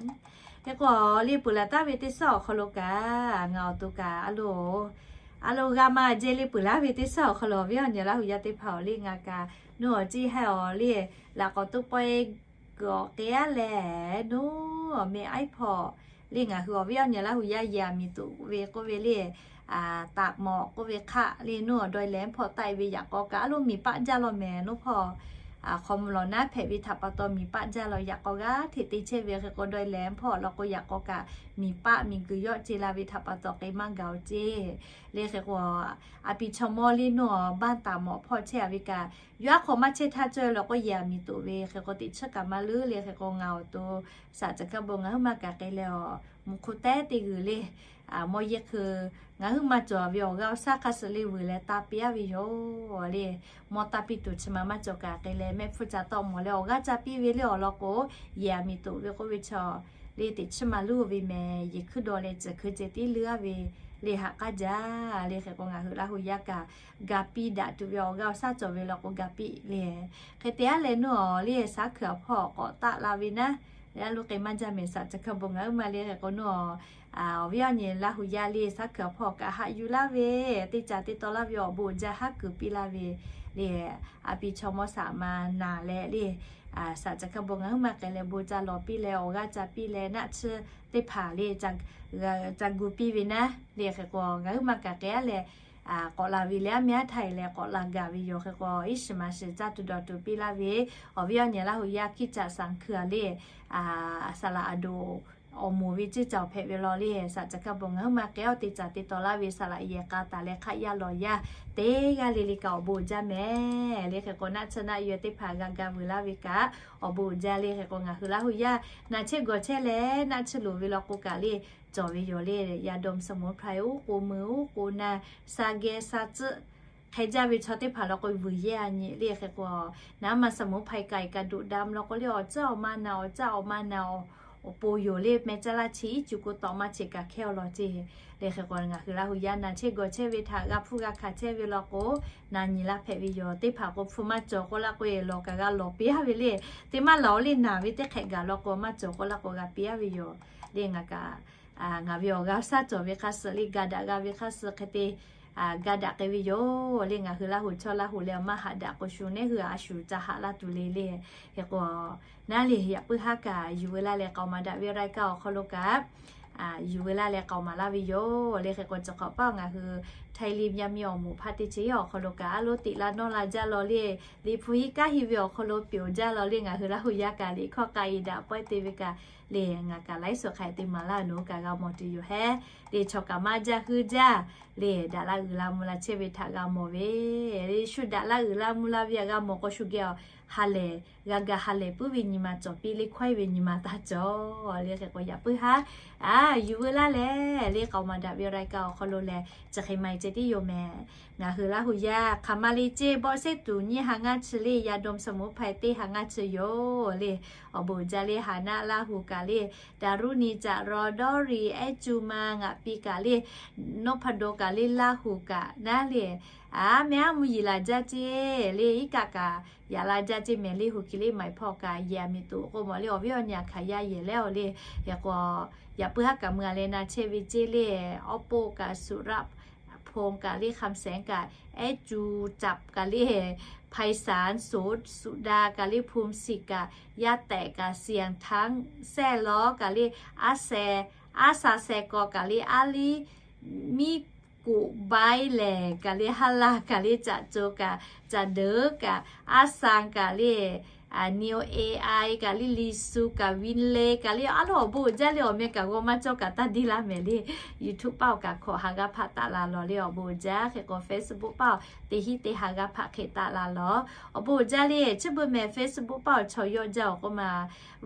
Hk'e k'o, le peuˬ laˬ taˍ ve teˇ shaˉ awˬ hk'aw lo kaꞈ ngaˬ awˬ to kaꞈ a lo, a lo g'a ma jehˇ le peuˬ laˬ ve teˇ shaˉ awˬ hk'aw lo awˬ viˉ awˬ nyi Laˇ huˍ yaˇ teˇ hpaˍ awˬ le ngaˬ kaꞈ nuˇ awˬ ceˇ haiˉ awˬ le, laꞈ k'awꞈ toˇ pawehˇ kuiˬ awˬ k'ai a lehˬ, nuˇ awˬ meh aiˉ hpawˇ le ngaˬ hui awˬ viˉ awˬ nyi Laˇ huˍ yaˇ yehˬ aˬ miˍ toꞈ ve k'oˆ ve le, taꞈ mawꞈ k'oˆ ve hk'aˆ le nuˇ awˬ dawˇ leh hpawˇ taˆ e ve yaꞈ k'aw kaꞈ a lo miˬ paˆ jaˇ law mehˍ nuˇ hpawˇ hk'aw mvuh lawˬ naˉ hpehꞈ ve htaꞈ pa taw, miˬ paˆ jaˇ law yaꞈ k'aw g'aˇ hteꞈ te chehˇ ve hk'e k'o, dawˇ leh hpawˇ law k'o yaꞈ k'aw kaꞈ miˬ paˆ miˬ guiˬ yawˆ ce la ve htaꞈ pa taw k'ai maˇ gaˬ-oˬ ceˇ. Le hk'e k'o, a pi chaw mawˇ le nuˇ awˬ banˇ taˍ mawꞈ hpawˇ chehˇ a ve kaꞈ, yawˇ aˉ hk'aw maˇ chehˇ htaˇ cawˇ law k'o, yehˬ miˬ toꞈ ve hk'e k'o teꞈ chiˉ kaꞈ maˇ leuˉ. Le hk'e k'o ngaˬ awˬ to Saꞈ Caˬ Hkaˇ Bon ngaˬ huiˉ maˇ kaꞈ k'ai leh awˬ, mvuhˇ hk'oˆ tehˉ teˇ g'uiˬ le, mawˇ yehˇ hkui ngaˬ huiˉ maˇ cawˬ ve awˬ g'aˇ awˬ shaˉ hk'aˇ suh le vuiˬ leh taˇ piˇ aˉ ve yoˬ. Le mawˇ taˇ piˇ tuˬ chi ma maˇ cawˬ kaꞈ k'ai leh, mehˆ hpfuhˇ ca tawˆ mawˬ leh awˬ g'aˇ ca piˇ ve le awˬ lawn k'o, yehˬ miˬ toꞈ ve k'oˆ ve chaw le teꞈ chiˉ maˇ leuˉ ve mehˍ. Yehˬ hkuiˉ daw leh ceuˬ hkui ceh tiˉ leuˉ aˉ ve le haꞈ k'aˉ jaˇ. Le hk'e k'o ngaˬ hui Laˇ huˍ yaˇ kaꞈ ga piˇ daꞈ tuˬ ve awˬ g'aˇ awˬ shaˉ cawˬ ve law k'o ga piˇ le. Hk'e te aˉ leh nuˇ awˬ le Saˉ hkuiˬ awˬ hpawˇ k'awꞈ taˆ la ve naˉ, le a lo k'ai maˇ jaˇ mehˍ. Saꞈ Caˬ Hkaˇ Bon ngaˬ huiˉ maˇ le hk'e k'o nuˇ awˬ, awˬ viˉ awˬ nyi Laˇ huˍ yaˇ le Saˉ hkuiˬ awˬ hpawˇ kaꞈ haꞈ yuˬ laˇ ve, teˇ caꞈ teˇ taw laˇ ve awˬ bon uiˍ jaˇ haˉ kuiˬ piˇ laˇ ve le, a pi chaw mawˇ saꞈ ma naˬ leh le, Saꞈ Caˬ Hkaˇ Bon ngaˬ huiˉ maˇ k'ai leh bon ca lawˬ piˇ leh awˬ g'aˇ ca piˇ leh naˆ tsuhˇ teˇ hpaˍ le ca gu piˇ ve naˉ. Le hk'e k'o ngaˬ huiˉ maˇ kaꞈ k'ai aˉ leh k'awꞈ la ve le, aˉ meh aˉ htaˇ e leh k'awꞈ la gaˬ ve yoˬ. Hk'e k'o iˉ shiˍ ma shiˍ caˇ tuˬ dawˬ tuˬ piˇ laˇ ve, awˬ viˉ awˬ nyi Laˇ huˍ yaˇ hkiˇ caꞈ saˍ hkuiˬ a le, saˍ laꞈ a doˍ awˬ moˍ ve ceˇ caˬ awˬ hpehꞈ ve law le, Saꞈ Caˬ Hkaˇ Bon ngaˬ huiˉ maˇ k'ai aˇ teˇ caꞈ teˇ taw laˇ ve saˍ laꞈ yehˬ k'a taˍ leh hk'aˆ yaˇ lawˬ yaˇ teˇ g'aˇ le le kaꞈ awˬ bon uiˍ jaˇ mehˍ. Le hk'e k'o naˆ tsuhˇ naˆ yaweh teˇ hpaˍ g'a ga vuiˬ laˇ ve kaꞈ awˬ bon uiˍ jaˇ. Le hk'e k'o ngaˬ hui Laˇ huˍ yaˇ naˬ chehˇ gawˬ chehˇ leh naˆ tsuhˇ loˍ ve law k'o kaꞈ le cawˬ ve yoˬ le, ยาดมสมุนไพร oˉ k'o mui oˉ k'o naˆ, sa geh sa tcuhˆ hk'e jaˇ ve chaw teˇ hpaˍ law k'o vuiˬ yehˇ a nyi. Le hk'e k'o naˉ ma สมุนไพร kaꞈ e kaꞈ doꞈ dam law k'o le awˬ caˇ awˬ ma naˬ, awˬ caˇ awˬ ma naˬ, awˬ po yoˬ le, meh caˇ laˇ chi iˉ cuˬ k'o tawꞈ maˇ cheꞈ kaꞈ hkehˇ awˬ lawn ceˇ. Le hk'e k'o ngaˬ hui Laˇ huˍ yaˇ naˬ chehˇ gawˬ chehˇ ve htaꞈ g'a hpuˇ g'a hkanˍ chehˇ ve law k'o, na nyi laˇ hpehꞈ ve yoˬ. Teˇ hpaˍ k'o hpu maˇ cawˬ k'oˆ laˇ k'o e lawˬ kaꞈ g'a lawˬ piˇ aˉ ve le. Teˇ maˇ laˬ-oˬ le, naˬ ve teˇ hk'ehꞈ gaˬ law k'o maˇ cawˬ k'oˆ laˇ k'o g'a piˇ aˉ ve yoˬ. Le ngaˬ kaꞈ ngaˬ ve awˬ g'aˇ shaˉ cawˬ ve hk'aˇ suh le, ga daꞈ g'a ve hk'aˇ suh hk'e te ga daꞈ k'ai ve yoˬ. Le ngaˬ hui Laˇ huˍ chaw Laˇ huˍ leh awˬ maˇ haꞈ daꞈ k'o shu neˉ hui a shu ca haꞈ laˇ tuˬ le le. Hk'e k'o naˉ le yaꞈ puiˉ haˉ kaꞈ yuˬ veu laˇ leh k'aoˍ maˍ daꞈ ve รายการ awˬ hk'aw lo kaꞈ yuˬ veu laˇ leh k'aoˍ maˍ laˇ ve yoˬ. Le hk'e k'o chi hk'awꞈ paˆ ngaˬ hui ไทย le myaˇ miˇ awˬ moˍ hpaˇ teˇ ceuˬ awˬ hk'aw lo kaꞈ a lo teꞈ la nawˇ la jaˇ law le. Liꞈ hpu hiˆ kanˉ hiˆ ve awˬ hk'aw lo peuˬ jaˇ law le. Ngaˬ hui Laˇ huˍ yaˇ kaꞈ liꞈ hkawˇ k'a e daꞈ pawehˇ te ve kaꞈ le ngaˬ kaꞈ laiˉ suhˍ hk'a te maˍ laˇ nawˬ hui kaꞈ g'a mawˬ tuˬ yoˬ hehˉ. Le chaw kaꞈ maˇ jaˇ hui jaˇ le, daꞈ laˇ uiˍ la mvuh la chehˇ ve htaꞈ g'a mawˬ ve le. Shu daꞈ laˇ uiˍ la mvuh la ve htaꞈ g'a mawˬ k'o shu geh awˬ ha lehˬ g'a ga ha lehˬ puiˉ ve nyi ma cawˬ piˇ le, hkawehˇ ve nyi ma taˇ cawˬ. Le hk'e k'o yaꞈ puiˉ haˉ yuˬ veu laˇ leh le k'aoˍ maˍ daꞈ ve รายการ awˬ hk'aw lo leh chi hk'e ma e ceh tiˉ yoˬ mehˍ. Ngaˬ hui Laˇ huˍ yaˇ hk'aˬ ma le ceˇ, บอส tuˬ nyi ha ngaˇ chi le, ยาดมสมุนไพร teˇ ha ngaˇ chi yoˬ le. Awˬ bon uiˍ jaˇ le, Haˍ naˆ Laˇ huˍ kaꞈ le, Daˍruˆ ni caꞈ raw dawˇ riˍ ehˉ cu ma ngaꞈ piˇ kaꞈ le, Noˇ hpaˍ do kaꞈ le Laˇ huˍ kaꞈ naˉ le, a meh aˉ mvuhˇ yeˬ laˬ jaˇ ceˇ le, iˉ kaˆ kaꞈ yaꞈ la jaˇ ceˇ mehˍ le. Hu ki le maiˍ hpawˇ kaꞈ yehˬ miˬ toꞈ k'o mawˬ le awˬ viˉ awˬ nyi a hkanˍ yaˇ yehˬ leh awˬ le. Hk'e k'o yaꞈ puiˉ haˉ kaꞈ mui a leh na chehˇ ve ceˇ le, Awˉ poˆ kaꞈ Suˍraˆ hpu kaꞈ le, คำแสน kaꞈ, ehˉ cu caꞈ kaꞈ le, ไพศาล Soˍ Suˍ da kaꞈ le, ภูมิสิทธิ์ kaꞈ, Yaˇ tehꞈ kaꞈ, เสี่ยงทั้ง แซ่ล้อ kaꞈ le, Aˉ seh, Aˉ sa seh kaw kaꞈ le, Aˉ liˇ, Miˉ kuꞈ baiˉ lehˬ kaꞈ le, Haˉ laˇ kaꞈ le, Caꞈ co kaꞈ, Caꞈ deuˍ kaꞈ, Aˉ san kaꞈ le, Neo A I kaꞈ le, Liˍ su kaꞈ, Vin le kaꞈ le, a lo awˬ bon uiˍ jaˇ le. Awˬ meh kaꞈ g'aw maˇ cawˇ kaꞈ taˇ deˇ laˇ mehˍ le. YouTube paˆ awˬ kaꞈ hkawꞈ ha g'aˇ hpaˆ taˆ la lawˬ le, awˬ bon uiˍ jaˇ. Hk'e k'o Facebook paˆ awˬ teˇ hinˉ teˇ ha g'aˇ hpaˆ hk'e taˆ la lawˬ. Awˬ bon uiˍ jaˇ le. Chi beuꞈ mehˍ Facebook paˆ awˬ chaw yawˇ jaˇ awˬ k'oˆ ma,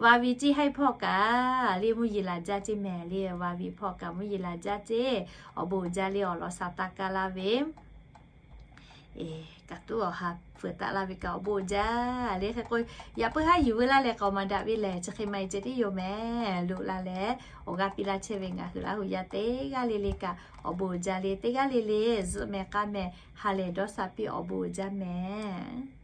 วาวี ceˇ haiˉ hpawˇ kaꞈ le mvuhˇ yeˬ laˬ jaˇ ceˇ mehˍ le. วาวี hpawˇ kaꞈ mvuhˇ yeˬ laˬ jaˇ ceˇ. Awˬ bon uiˍ jaˇ le. Awˬ lawn sha taˇ kaˇ laˇ ve kaꞈ tuˉ awˬ ha hpfuhˍ taˍ laˇ ve kaꞈ awˬ bon uiˍ jaˇ le. Hk'e k'o yaꞈ puiˉ haˉ yuˬ veu laˇ leh k'aoˍ maˍ daꞈ ve lehˬ chi hk'e ma e ceh tiˉ yoˬ mehˍ. Loꞈ la leh awˬ g'aˇ piˇ laˇ chehˇ ve ngaˬ hui Laˇ huˍ yaˇ teˇ g'aˇ le le kaꞈ awˬ bon uiˍ jaˇ le. Teˇ g'aˇ le le zuhꞈ mehˍ k'aˇ mehˍ ha lehˬ dawˇ sha piˇ awˬ bon uiˍ jaˇ mehˍ.